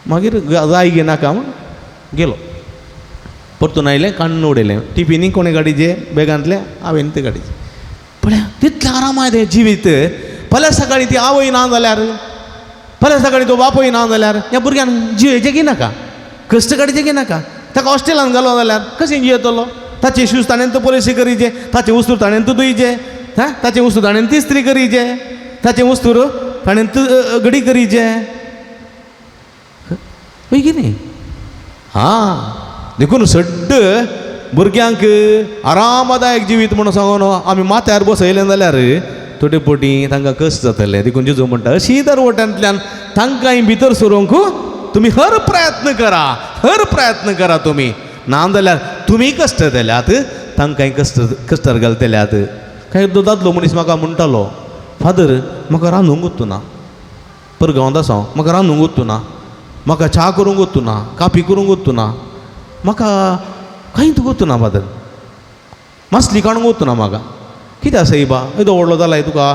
मागीर जाय गे नाका म्हूण गेलो, परतून आयलें, काण्ण उडयलें, टिफिनी कोणें काडीचे बॅगांतलें हांवें तें काडीचें. पळया तितलें आरामाय तें जिवीत. फाल्यां सकाळीं ती आवय ना जाल्यार, फाल्यां सकाळीं तो बापूय ना जाल्यार ह्या भुरग्यान जियेचें की नाका, कश्ट काडचें की नाका. ताका हॉस्टेलान घालो जाल्यार कशें जियेतलो? ताचे शूज ताणें पॉलिशी करीचे, ताचे वस्तू ताणें धुयचे, हा ताचे वस्तू ताणें इस्त्री करीचे, ताचे वस्तू ताणें घडी करीचे, हय की न्ही? हां, देखून सड्ड भुरग्यांक आरामदायक जिवीत म्हणून सांगून आमी माथ्यार बसयलें जाल्यार थोडे फावटी तांकां कश्ट जातलें. देखून जेजू म्हणटा अशी दरवट्यांतल्यान तांकां भितर सरूंक तुमी हर प्रयत्न करा, हर प्रयत्न करा तुमी, ना जाल्यार तुमी कश्ट जाल्यात तांकांय कश्ट कश्टार घालतल्यात. कांय दादलो मनीस म्हाका म्हणटालो, फादर म्हाका रांदूंक वचूं ना, परगांवांत आसा हांव, म्हाका रांदूंक वचूं ना, म्हाका च्या करूंक वचूं ना, काफी करूंक वचूं ना, म्हाका कांयच वचूं ना फादर, मासली काडूंक वचूं ना म्हाका. कित्याक सायबा येदो व्हडलो जालाय तुका,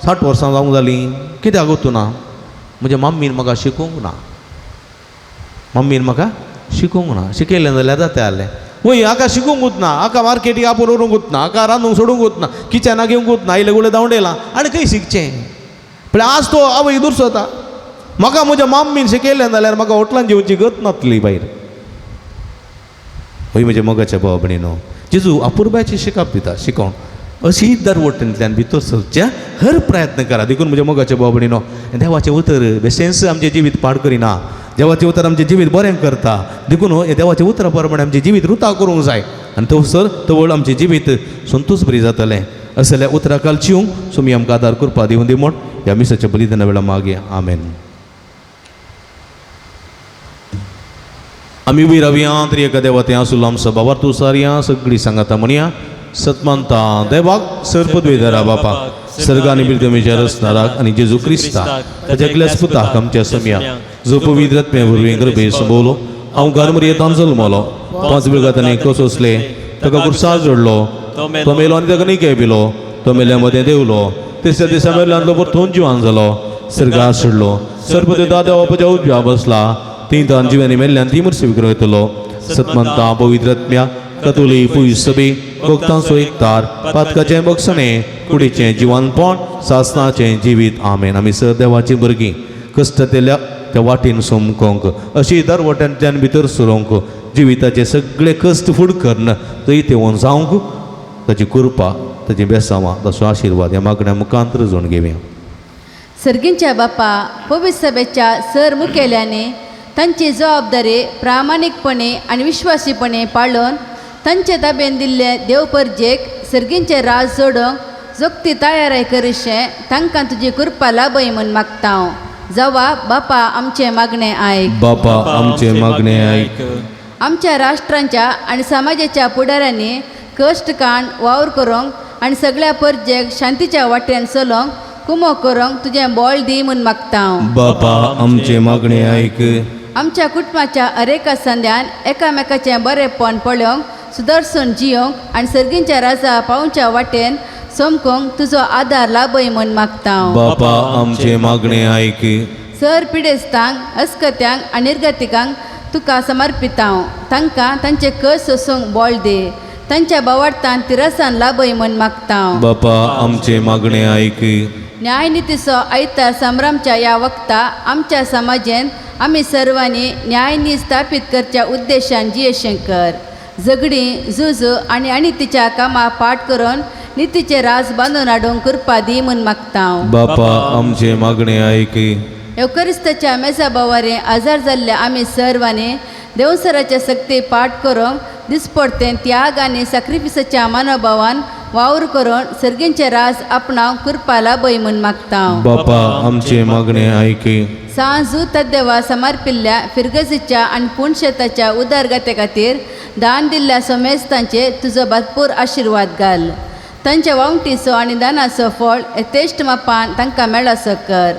60 वर्सां जावंक जालीं, कित्याक वचूं ना? म्हज्या मम्मीन म्हाका शिकोवंक ना, मम्मीन म्हाका शिकोवंक ना, शिकयलें जाल्यार जाता जालें. वय हाका शिकूंक वचना, हाका मार्केटीक आपूण व्हरूंक वचना, हाका रांदूंक सोडूंक वचना, किचनाक घेवंक वचना, आयले गुळे धांवडयला आनी खंय शिकचें? पळय आज तो आवय दुरसोता, म्हाका म्हज्या मम्मीन शिकयलें जाल्यार म्हाका हॉटलान जेवची गत नातली भायर. हय म्हज्या मोगाच्या भाव भयणीनो, जेजू अपुरबायची शिकप दिता, शिकोवन अशी दरवटेंतल्यान भितर सरच्या हर प्रयत्न करा. देखून म्हज्या मोगाच्या भाव भयणीनो, देवाचें उतर बेशेंच आमचें जिवीत पाड करिना, देवाचें उतर आमचें जिवीत बरें करता. देखून हे देवाचें उतरा प्रमाणे आमचें जिवीत रुता करूंक जाय आनी तवसर तवळ आमचें जिवीत संतोश बरी जातलें. असल्या उतरा कालची सुमी आमकां आदार करपा दिवन दी म्हूण ह्या मिसाच्या बलिदाना वेळा मागीर. आमेन. आमी उबी रावया तरी एका देवा तें आसुलो आमचो बाबार तूं सारया सगळीं सांगाता म्हणया. सतमानता देवाक सरपदवेदरा बापा सर्गानी बिरदमेच्या रसनाराक आनी जेजू क्रिस्ता ताच्या एकल्याच पुताक आमच्या समया जो पवित्र आत्म्या वरवीं गर्भे संभवलो, हांव गारमरियेतान जल्मलो, 5 वेळां कसोसले, ताका कुर्सार जोडलो, तो मेलो आनी ताका निके पिलो, तो मेल्या मदें देवलो, तिसऱ्या दिसा मेल्ल्यान तो परतून जिवान जालो, सर्गार सोडलो, सरपती दादा बापाच्या उजव्या बसला, तीं तान जिव्यांनी मेल्ल्यान ती मुर्सी विक्रम येतलो. सतमंता पवित्र आत्म्या कतोली पुयस सभे भक्तांचो एकतार पातकाचें बक्षणें कुडीचें जिवानपण सासनाचें जिवीत. आमेन. आमी सर देवाचीं भुरगीं कश्टतेल्या त्या वाटेन सोमकोंक अशी दर वाट्यांतल्यान भितर सरोंक जिविताचे सगळे कश्ट फुड करून थंय तेवोन जावंक ताची कृपा ताची बेसांवां ताचो आशिर्वाद ह्या मागण्या मुखांत रुजोवन घेवया. सर्गींच्या बापा पवित्र सभेच्या सर मुखेल्यांनी तांची जबाबदारी प्रामाणीकपणे आनी विश्वासीपणे पाळून तांचे ताबेन दिल्ले देव परजेक सर्गींचे राज जोडूंक जोगती तयाराय करिशें तांकां तुजी कृपा लाभय म्हूण मागता हांव. जावा बापा आमचें मागणें आयक. बापा आमचें मागणें आयक. आमच्या राष्ट्रांच्या आनी समाजाच्या फुडाऱ्यांनी कश्ट काण वावर करूंक आनी सगळ्या परजेक शांतीच्या वाटेन चलोवंक कुमो करूंक तुजें बळ दी म्हूण मागता हांव. बापा आमचें मागणें आयक. आमच्या कुटुंबाच्या अरेका संद्यान एकामेकाचें बरेंपण पळोवंक सुदर्शन जियोंक आनी सर्गींच्या राजा पावच्या वाटेन सोमकोंक तुजो आदार लाभय म्हूण मागता हांव. बापा आमचें मागणें आयक. सर पिडेस्तांक अस्कत्यांक आनी निर्गतिकांक तुका समर्पिता हांव. तांकां तांचे कस सोसूंक बळ दी, तांच्या बावार्थान तिरसान लाभय म्हूण मागता हांव. बापा आमचें मागणें आयक. न्यायनितीचो आयतार संभ्रमच्या ह्या वखता आमच्या समाजेन आमी सर्वांनी न्यायनीत स्थापीत करच्या उद्देशान जियेशें कर. झगडीं झुजू आनी अनितीच्या कामां पाठ करून नितीचे राज बांदून हाडूंक कृपा दी म्हूण मागता हांव. बापा आमचें मागणें आयक. येवकरिस्ताच्या मेजा बावारे आजार जाल्ल्या आमी सर्वांनी देवसराच्या सक्ती पाठ करूंक दिसपडतें त्याग आनी साक्रिफिसाच्या मनोभावान वावर करून सर्गींचे राज आपणावंक कृपा लाभय म्हूण मागता हांव. बापा आमचें मागणें आयक. सांजू तद्देवा समर्पिल्ल्या फिरगजीच्या आनी पुणशेताच्या उदरगते खातीर दान दिल्ल्या समेस्तांचे तुजो भरपूर आशिर्वाद घाल. तांच्या वावटीचो आनी दानाचो फळ यथेश्ट मापान तांकां मेळसो कर.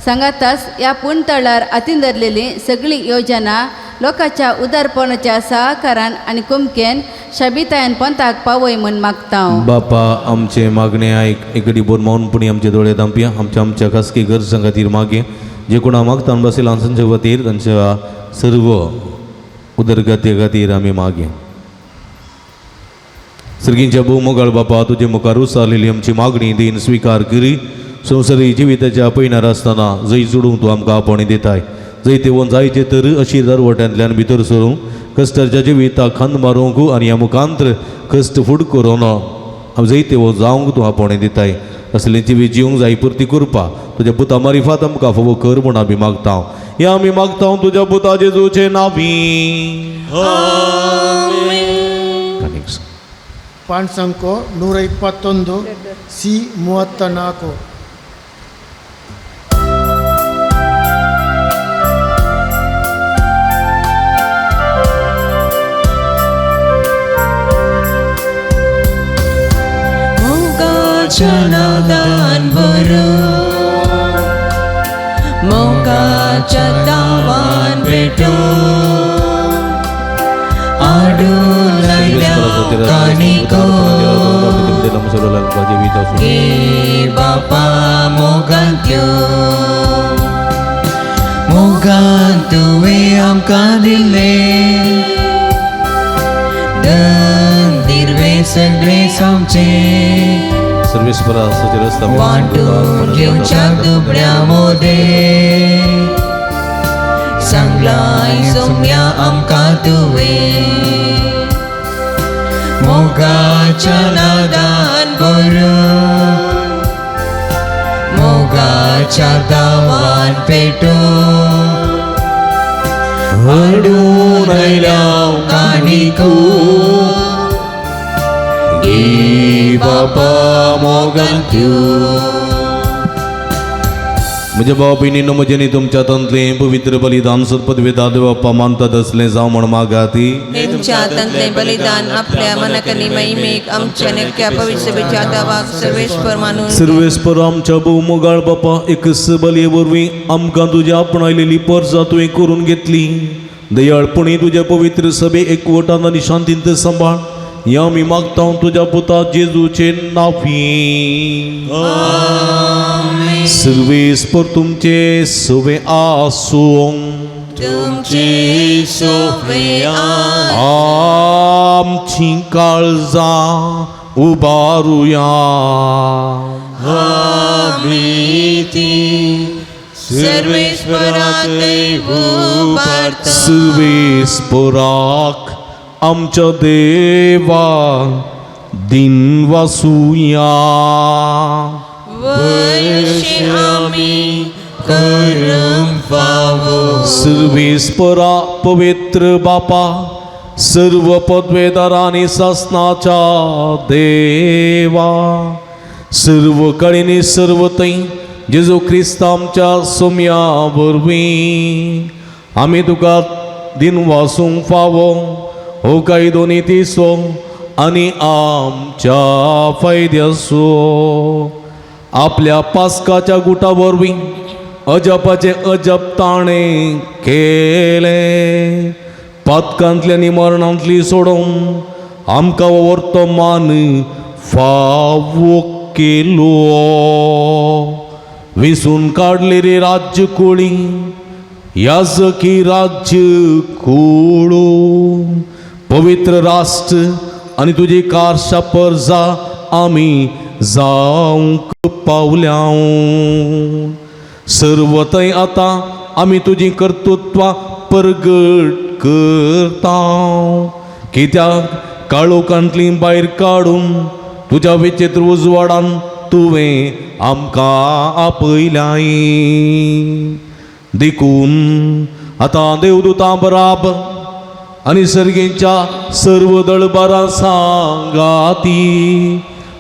सांगाताच ह्या पुणतळार हातीन धरलेली सगळी योजना लोकांच्या उदारपणाच्या सहकारान आनी कुमकेन शाबितायन पंथाक पावय म्हूण मागता हांव. बापा आमचें मागणें आयक. एकडे बोर मौनपणी आमचे दोळे धांपया. आमच्या आमच्या खासगी गरजां खातीर मागया. जे कोणा मागता बसयला तांचे खातीर तांच्या सर्व उदरगती खातीर आमी मागया. सर्गींच्या भोव मोगाळ बापा तुजे मुखार उचारलेली आमची मागणी दीन स्विकार करी. संवसारी जिविताच्या पयणार आसतना जंय जोडूंक तूं आमकां आपोवणी दिताय, जंय तेवोन जायचे तर अशी दरवट्यांतल्यान भितर सरूंक कश्टाच्या जिविताक खांद मारूंक आनी ह्या मुखांत्र कश्ट फूड करून जंय तेवो जावंक तूं आपोवणी दिताय. असलें जिवीत जिवंक जाय पुरती करपा तुज्या पुता मारिफात आमकां फावो कर म्हूण आमी मागता. ह्या आमी मागता तुज्या पुता जेजूचे नांवी. ಪಾಂಡ್ಸಂಕೋ 121 ಸಿ 34. मोगाच्या नादान भरून मोगाच्या तावान पेटून आडून लायल्या काणिको गे बापा मोगांत्यो मोगान तुवें आमकां दिल्लें धन दिर्वे सगळें सामचें वांटून घेवच्या दुबळ्या मोदें सांगलाय सोम्या आमकां तुवें मोगाच्या नादान भरून पेटो हाडून आयल्या काणिको घे बापा मोगान तूं. म्हज्या भाव भयणीनो, म्हजें तुमच्या हातांतलें पवित्र बलिदान सत्पदवेदा देवप्पा मानतात असलें जावं म्हण मागाती. तुमच्या हातांतलें बलिदान आपल्या मनाकनी महिमेक आमच्या नक्क्या पवित्र दावाक सर्वेश्वर मानून. सर्वेस्पर आमच्या भोव मोगाळ बापा, एकच बलये वरवीं आमकां तुज्या आपणायलेली परजा तुवें करून घेतली. दयाळपणी तुज्या पवित्र सभे एकवटान आनी शांतींत सांबाळ, ह्या आमी मागता तुज्या पुता जेजूचे नाफी. सर्वेस्पर तुमचे सवे आसूं. तुमची सोफे. आमची काळजां उबारुया. आमी ती सर्वेश्वराकय उबारता. सर्वेस्पराक आमच्या देवा दिन वासुया. वयशी आमी करूंक फावो. सर्वेस्परा पवित्र बापा, सर्व पदवेदारांनी सासनाच्या देवा, सर्व कडेनी सर्व थंय जेजू क्रिस्त आमच्या सोम्या वरवीं आमी तुका दिन वासूंक फावो हो कायदो नितीचो आनी आमच्या फायद्याचो. आपल्या पास्काच्या गुटा वरवीं अजापाचें अजाप ताणें केलें. पातकांतली आनी मरणांतली सोडोवन आमकां वर्तमान फावो केलो. विसून काडली रे राज्य कोळी याजकी राज्य कोळू पवित्र राष्ट्र आनी तुजी कारशा परजा आमी जावंक पावल्या. सर्व थंय आतां आमी तुजी कर्तृत्वां परगट करता, कित्याक काळोखांतली भायर काडून तुज्या विचित्र उजवाडान तुवें आमकां आपयल्याय. देखून आतां देवदूतां बराबर आनी सर्गेच्या सर्व दळबारां सांगाती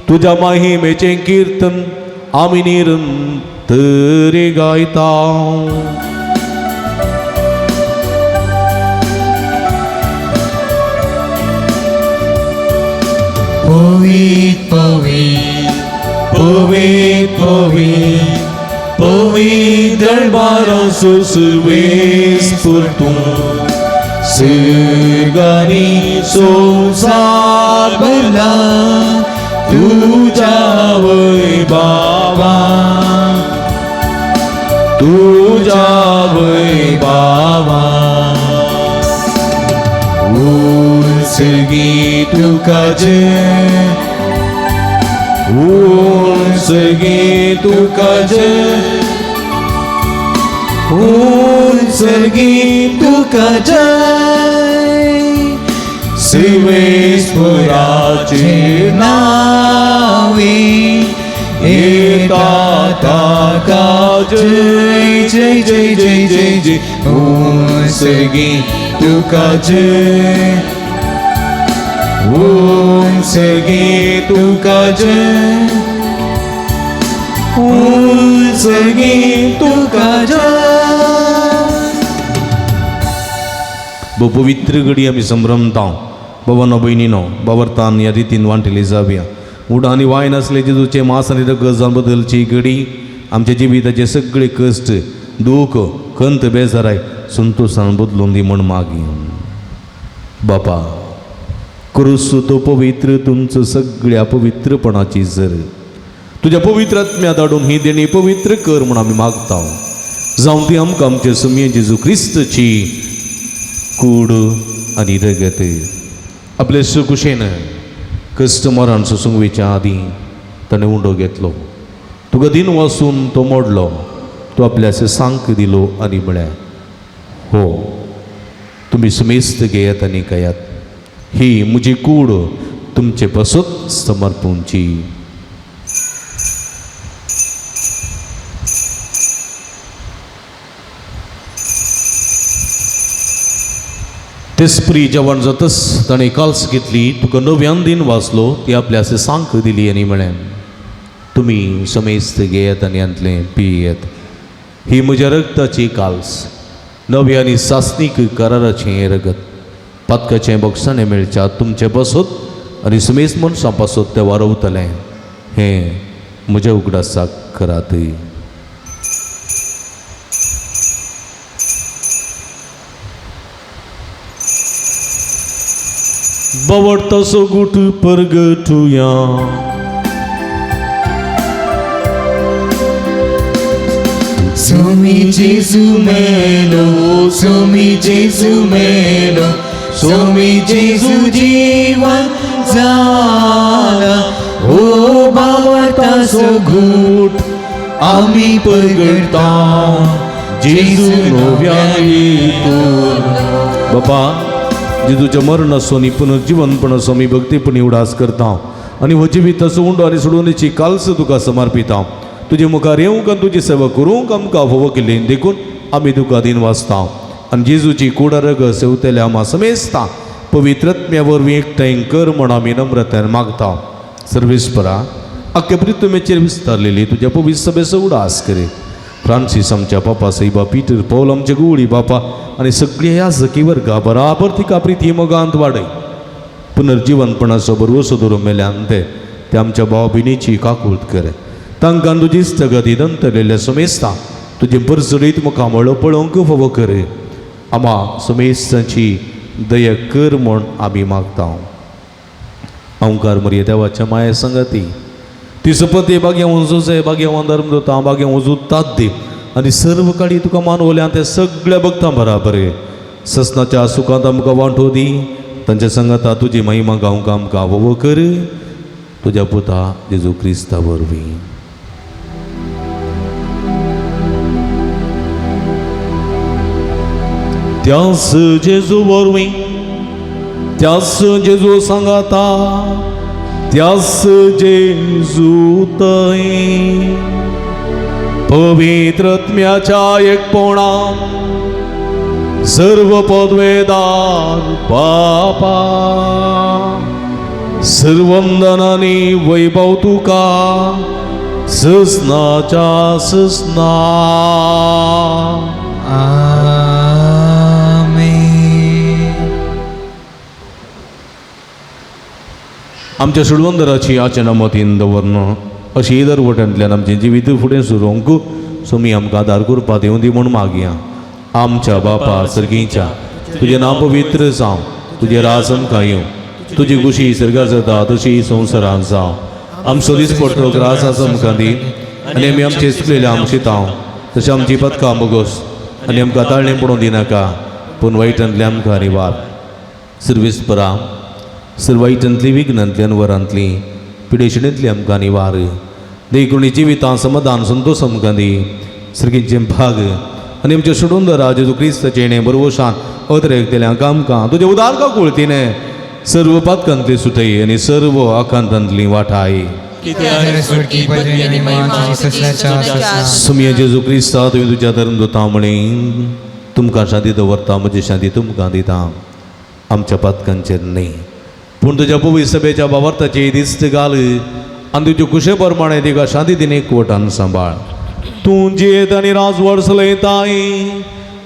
तुज्या महिमेचें किर्तन आमी निरंतर गायता. पवित पवित पवित पवित पवित दरबाराचो सुर्वेस तूं सर्गानी संवसार भरला तुज्या वैभावा, तुज्या वैभावा. उंचगी तुका जय, उंचगी तुका जय, उंचगी तुका जय. शिवेश्वराचे नावे येता ताका जय जय जय जय जय जय. उंचगी तुका जय, उंचगी तुका जय, उंचगी तुका जय. भोव पवित्र घडी आमी संभ्रमता. भवनो भयणीनो, बावरतान ह्या रितीन वांटिली जावया. उडा आनी वायन आसले जेजूचे मास आनी रगत जावन बदलची घडी आमच्या जिविताचे सगळे कश्ट, दूख, खंत, बेजाराय संतोशान बदलून दी म्हण मागीर. बापा, क्रुस तो पवित्र तुमचो सगळ्या पवित्रपणाची जर तुज्या पवित्र आत्म्या धाडून ही देणी पवित्र कर म्हूण आमी मागता. जावं ती आमकां आमचे सुमये जेजू क्रिस्तची कूड आनी रगत. आपले सुकुशेन कश्ट मरण सोसूंक वयच्या आदीं ताणें उंडो घेतलो, तुका दिन वासून तो मोडलो, तो आपल्या सांक दिलो आनी म्हळ्यार, हो तुमी सुमेस्त घेयात आनी खायात, ही म्हजी कूड तुमचे पासत समर्पूंची. तेसप्री जेवण जातच ताणें काल्स घेतली, तुका नव्यान दिन वाचलो, ती आपल्या सांक दिली आनी म्हळें, तुमी समेस्त घेयात आनी हांतलें पियेत. ही म्हज्या रगताची काल्स, नवी आनी सासणीक कराराचें हें रगत. पातकाचें बक्षाणें मेळच्या तुमचें पासत आनी समेस्त मनशां पासत तें वारवतलें. हें म्हज्या उगडासाक करात. बावडतासो गुट परगटुया. Sumi Jesu melo, Sumi Jesu melo, Sumi Jesu जीवन जाला. ओ बावळटाचो घूट आमी परगटा जेजू नव्यान येतून. बापा, जेजूच्या मरणाचो आनी पुनर्जिवनपणाचो आमी भक्तीपणी उडास करता आनी हो जिविताचो उंडो आनी सोडवणेची काल्स तुका समर्पिता. तुजे मुखार येवंक आनी तुजी सेवा करूंक आमकां फावो केली देखून आमी तुका दिन वाचता आनी जेजूची कुडा रगत सेवतल्या आमा समेस्ता पवित्रत्म्या वरवीं एकठांय कर म्हण आमी नम्रतायेन मागता. सर्वेस्परा, आख्या प्रितुमेचेर विस्तारलेली तुज्या पवित्र सभेचो उडास करे. फ्रांसीस आमच्या पापा सैबा, पीटर पौल आमचे गुवळी बापा आनी सगळ्या ह्या जकी वर्गा बराबर तिका प्रिती मोगांत वाडय. पुनर्जिवनपणाचो बरवसो धरून मेल्यान ते आमच्या भाव भयणीची काकूळत करे. तांकां तुजी स्थगती दंतलेल्या समेस्ता तुजें परजडीत मुखामळ पळोवंक फावो करे. आमा समेस्तांची दया कर म्हूण आमी मागता. ओंकार मरिये देवाच्या माये संगती ती सपती बागें उजूचे बागें धर्म दोता बागें उजू तात दी आनी सर्व काडी तुका मानवल्या ते सगळ्या भक्तां बराबर ससनाच्या सुखांत आमकां वांटो दी. तांच्या संगता तुजी महिमा गावंक आमकां वोवो कर तुज्या पुता जेजू क्रिस्ता वरवीं. त्यास जेजू वरवीं, त्यास जेजू सांगाता, त्यास जेजू तय पवित्रत्म्याच्या एकपणा सर्व पदवेदार बापा सर्वंदनानी वैभव तुका ससनाच्या ससना. आमच्या सुडवंदराची आचना मतीन दवरन अशी दर वटेंतल्यान आमचें जिवीत फुडें सरूंक सोमी आमकां आदार करपा दिवं दी म्हूण मागया. आमच्या बापा सर्गीच्या, तुजें नांव पवित्र जावं, तुजें राज आमकां येवं, तुजी खुशी सर्गार जाता तशी संवसारांत जावं. आमचो दीस पडटो ग्रास आसा आमकां दी आनी आमी आमचे चुकलेले आमचे तांव तशें आमची पदकां बोगोस आनी आमकां ताळणें पडूंक दिनाका पूण वायटांतलें आमकां निवार. सर्वेस्परा, सर्वायटांतली विघ्नांतली अनवरांतली पिडेशिणेंतली आमकां निवार. देखून जिवितां समाधान संतोश आमकां दी. सर्गीचें भाग आनी आमच्या सोडून जेजू क्रिस्ताचें हेणें बरवशान अतरेकतेल्या आमकां तुजें उदार काकुळतीने सर्व पातकांतली सुटय आनी सर्व आकांतांतली वाठाय. सुमया जेजू क्रिस्ता, तुवें तुज्या धर्म दोता म्हणी तुमकां शांती दवरता, म्हजी शांती तुमकां दिता. आमच्या पातकांचेर न्ही पूण तुज्या पवित्र सभेच्या बावार्थाची दिस्त घाल आनी तुजे कुशे प्रमाणे तिका शांती दिने एकवटान सांबाळ. तूं जियेत आनी राजवड चलयताय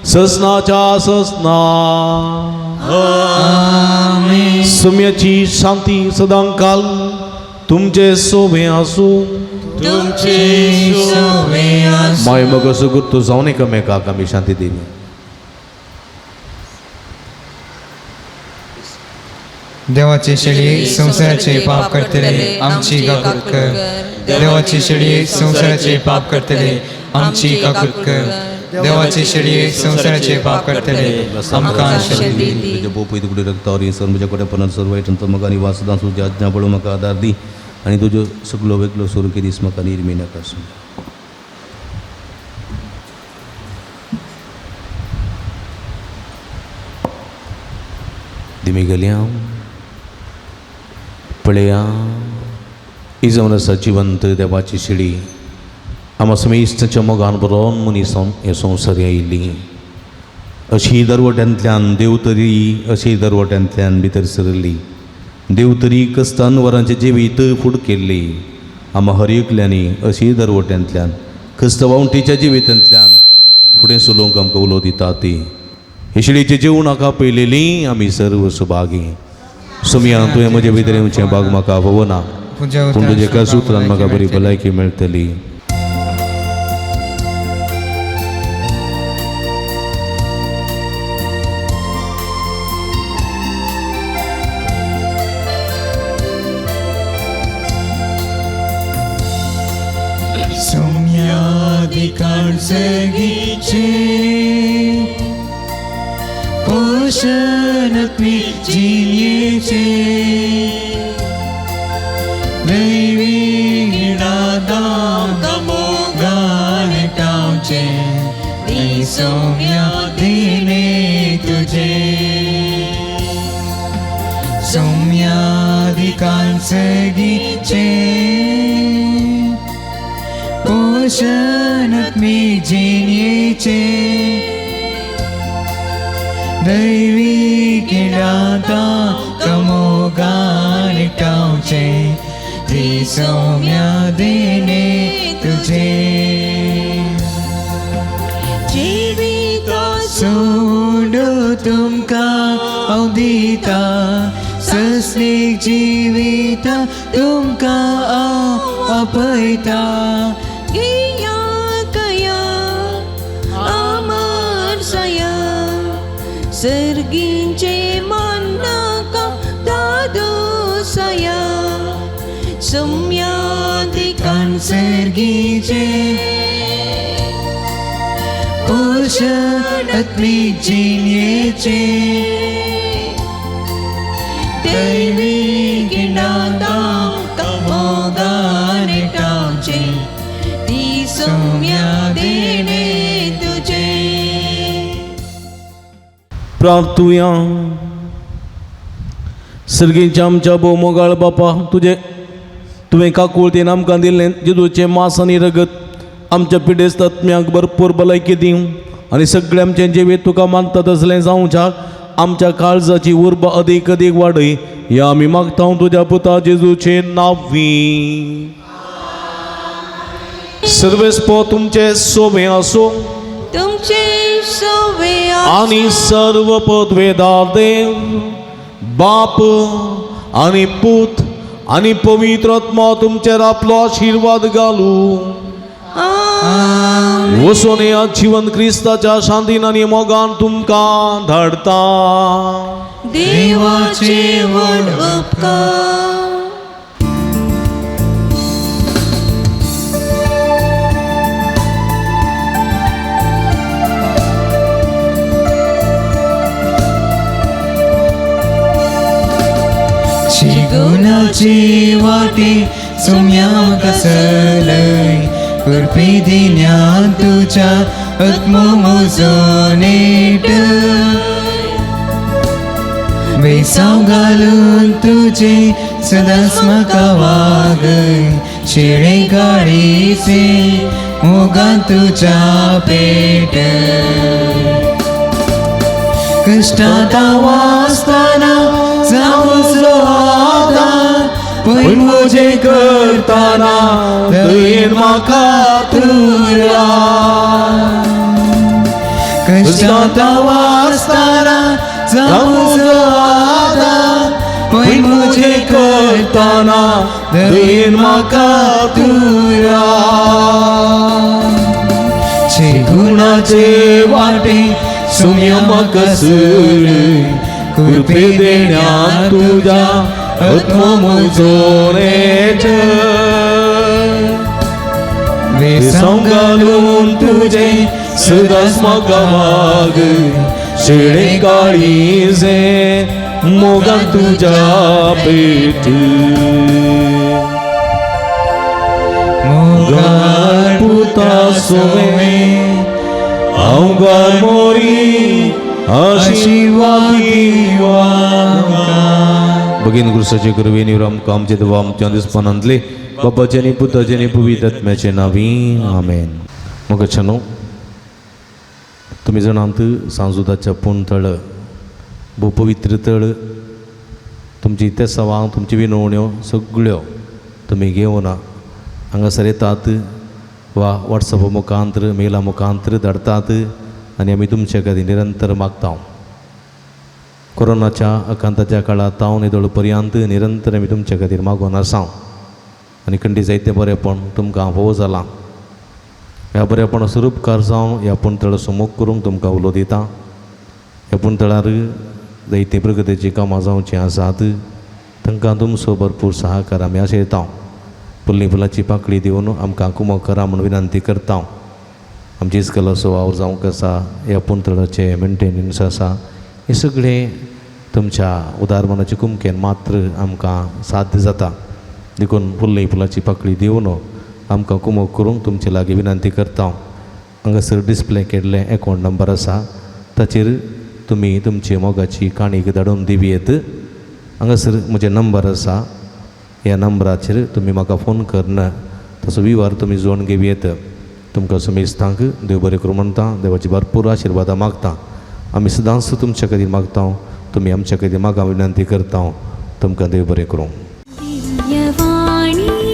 ससनाच्या ससना. सुम्याची शांती सदांकाल तुमचे सोबे आसूं. माय मग असो गुर्तू जावन एकामेकाक आमी शांती दिली. देवाची शेळी संवसाराचे पाप करतले आमची काकूत कर. देवाची शेळी संवसाराचे पाप करतले आमची काकूत कर. देवाची शेळी संवसाराचे पाप करतले आमकां शांती दी. तुज्या बोपय तुकडे रक्तावर सर म्हज्या कडेन पनत सर वायटांचो म्हाका आनी वासदां तुजी आज्ञा पळोवंक म्हाका आदार दी आनी तुज्यो सगलो वेगळो सुरू दीस म्हाका निर्मी नाका. दिमी गेल्या पळया ही जावन आसा जिवंत देवाची शिडी. आमा समेस्ताच्या मोगान बरोवन मनीस हे संवसार आयिल्ली. अशी दरवट्यांतल्यान देवतरी अशी दरवट्यांतल्यान भितर सरली देवतरी कस्तान वरांचें जिवीत फूड केल्ली आमा हर एकल्यांनी अशी दरवट्यांतल्यान क्रिस्त वावंटीच्या जिवितांतल्यान फुडें चलोवंक आमकां उलो दिता ती हेशिडेचें जेवण पयलेली आमी सर्व सुभागी सुमया तुवें म्हजे भितर येवचें भाग म्हाका फावना पूण तुज्या एका सुत्रान म्हाका बरी भलायकी मेळटली. पोषण जिणेचे दैवी मोगान सौम्या देणे तुझे सौम्याधिकांसगीचे पोषण जिणेचे दैवी किडाता कमोगान टावचे ती सौम्या देणे तुझे जिविता सोडो तुमका हांव दिता सस्नीक जिविता तुमका हांव आपयता गिया कया अमर सया सर्गींचे मान्नाका दादो सया सौम्याधिकान सर्गीचे पोषण आत्मिक जिणेचे दैवी किडाता मोगान टावचे ती सौम्या देणे तुझे. प्रार्थुया. सर्गीच्या आमच्या भोव मोगाळ बापा तुजे तुवें काकुळतेन आमकां दिल्लें जेजूचें मांस आनी रगत आमच्या पिडेस्त आत्म्यांक भरपूर भलायकी दिवं आनी सगळें आमचें जिवीत तुका मानता तसलें जावच्याक आमच्या काळजाची उर्बा अदीक अदीक वाडय ह्या आमी मागता तुज्या पुता जेजूचे नांवी. सर्वेस्पो तुमचे सोबे आसूं तुमचे सोबे आनी सर्व पदवेदार देव बाप आनी पूत आनी पवित्र आत्मा तुमचेर आपलो आशिर्वाद घालू. वचून ह्या जिवन क्रिस्ताच्या शांतीन आनी मोगान तुमकां धाडता. देवाचे व्हड उपकार. शिगुणाची वाटे सुम्या कसलय कृपे दिन्यान तुझ्या आत्मो म्हजो नेट वेसांव घालून तुझे सदांच म्हाका वागय शेळे काळीचे मोगान तुझ्या पेट कश्टांत वाचतना जावं आदार पय म्हजें करतना दयेन म्हाका तुरा कश्टांत वाचतना जावं आदार पय म्हजें करतना दयेन म्हाका तुरा गुणाचे वाटे सुम्या म्हाका सर कृपे देण्या तुज्या आत्मो म्हजो नेट वेसांव घालून तुजें सदांच म्हाका वाग शेळे काळीजे मोगान तुज्या पेट मोगान पुता सोवे हांव मोरी आशिर्वादी भगीन गुरुसाचे कृपेन आमकां आमचे देवा आमच्या दिसपणांतले बापाचे आनी पुताचे आनी पवित्र आत्म्याचे नांवी आमेन. म्हाका छानो तुमी जाणात सांजुदाच्या पूण तळ भोव पवित्र तळ, तुमची तेसावां तुमची विनवण्यो सगळ्यो तुमी घेवन हांगासर येतात वा वॉट्सॅपा मुखांतर मेला मुखांतर धाडटात आनी आमी तुमचे खातीर निरंतर मागता. कोरोनाच्या आकांताच्या काळांत हांव येदोळ पर्यंत निरंतर आमी तुमचे खातीर मागून आसा आनी खंडी जायते बरेपण तुमकां भोव जालां. ह्या बरेपणाचो उपकार जावन ह्या पुणतळाचो मोग करूंक तुमकां उलो दिता. ह्या पुणतळार जायतीं प्रगतीचीं कामां जावचीं आसात, तांकां तुमचो भरपूर सहकार आमी आशयता. फुल्ली फुलाची पाकळी दिवन आमकां कुमक करा म्हूण विनंती करता. आमची इस्कलाचो वावर जावंक आसा, ह्या पुणतळाचें मेंटेनन्स आसा, हें सगळें तुमच्या उदार मनाचे कुमकेन मात्र आमकां साध्य जाता. देखून फुल्ली फुलाची पाकळी दिवन आमकां कुमक करूंक तुमचे लागीं विनंती करता. हांगासर डिस्प्ले केल्लें एकावंट नंबर आसा, ताचेर तुमी तुमची मोगाची काणीक धाडून दिवयेत. हांगासर म्हजें नंबर आसा, ह्या नंबराचेर तुमी म्हाका फोन करून ताचो विवर तुमी जोडून घेवयेत. तुमकां समेस्तांक देव बरें करूं म्हणटा, देवाची भरपूर आशिर्वादां मागता. आमी सदांच तुमच्या खातीर मागता, तुमी आमच्या खातीर मागा विनंती करता. तुमकां देव बरें करूं. दिव्यवाणी.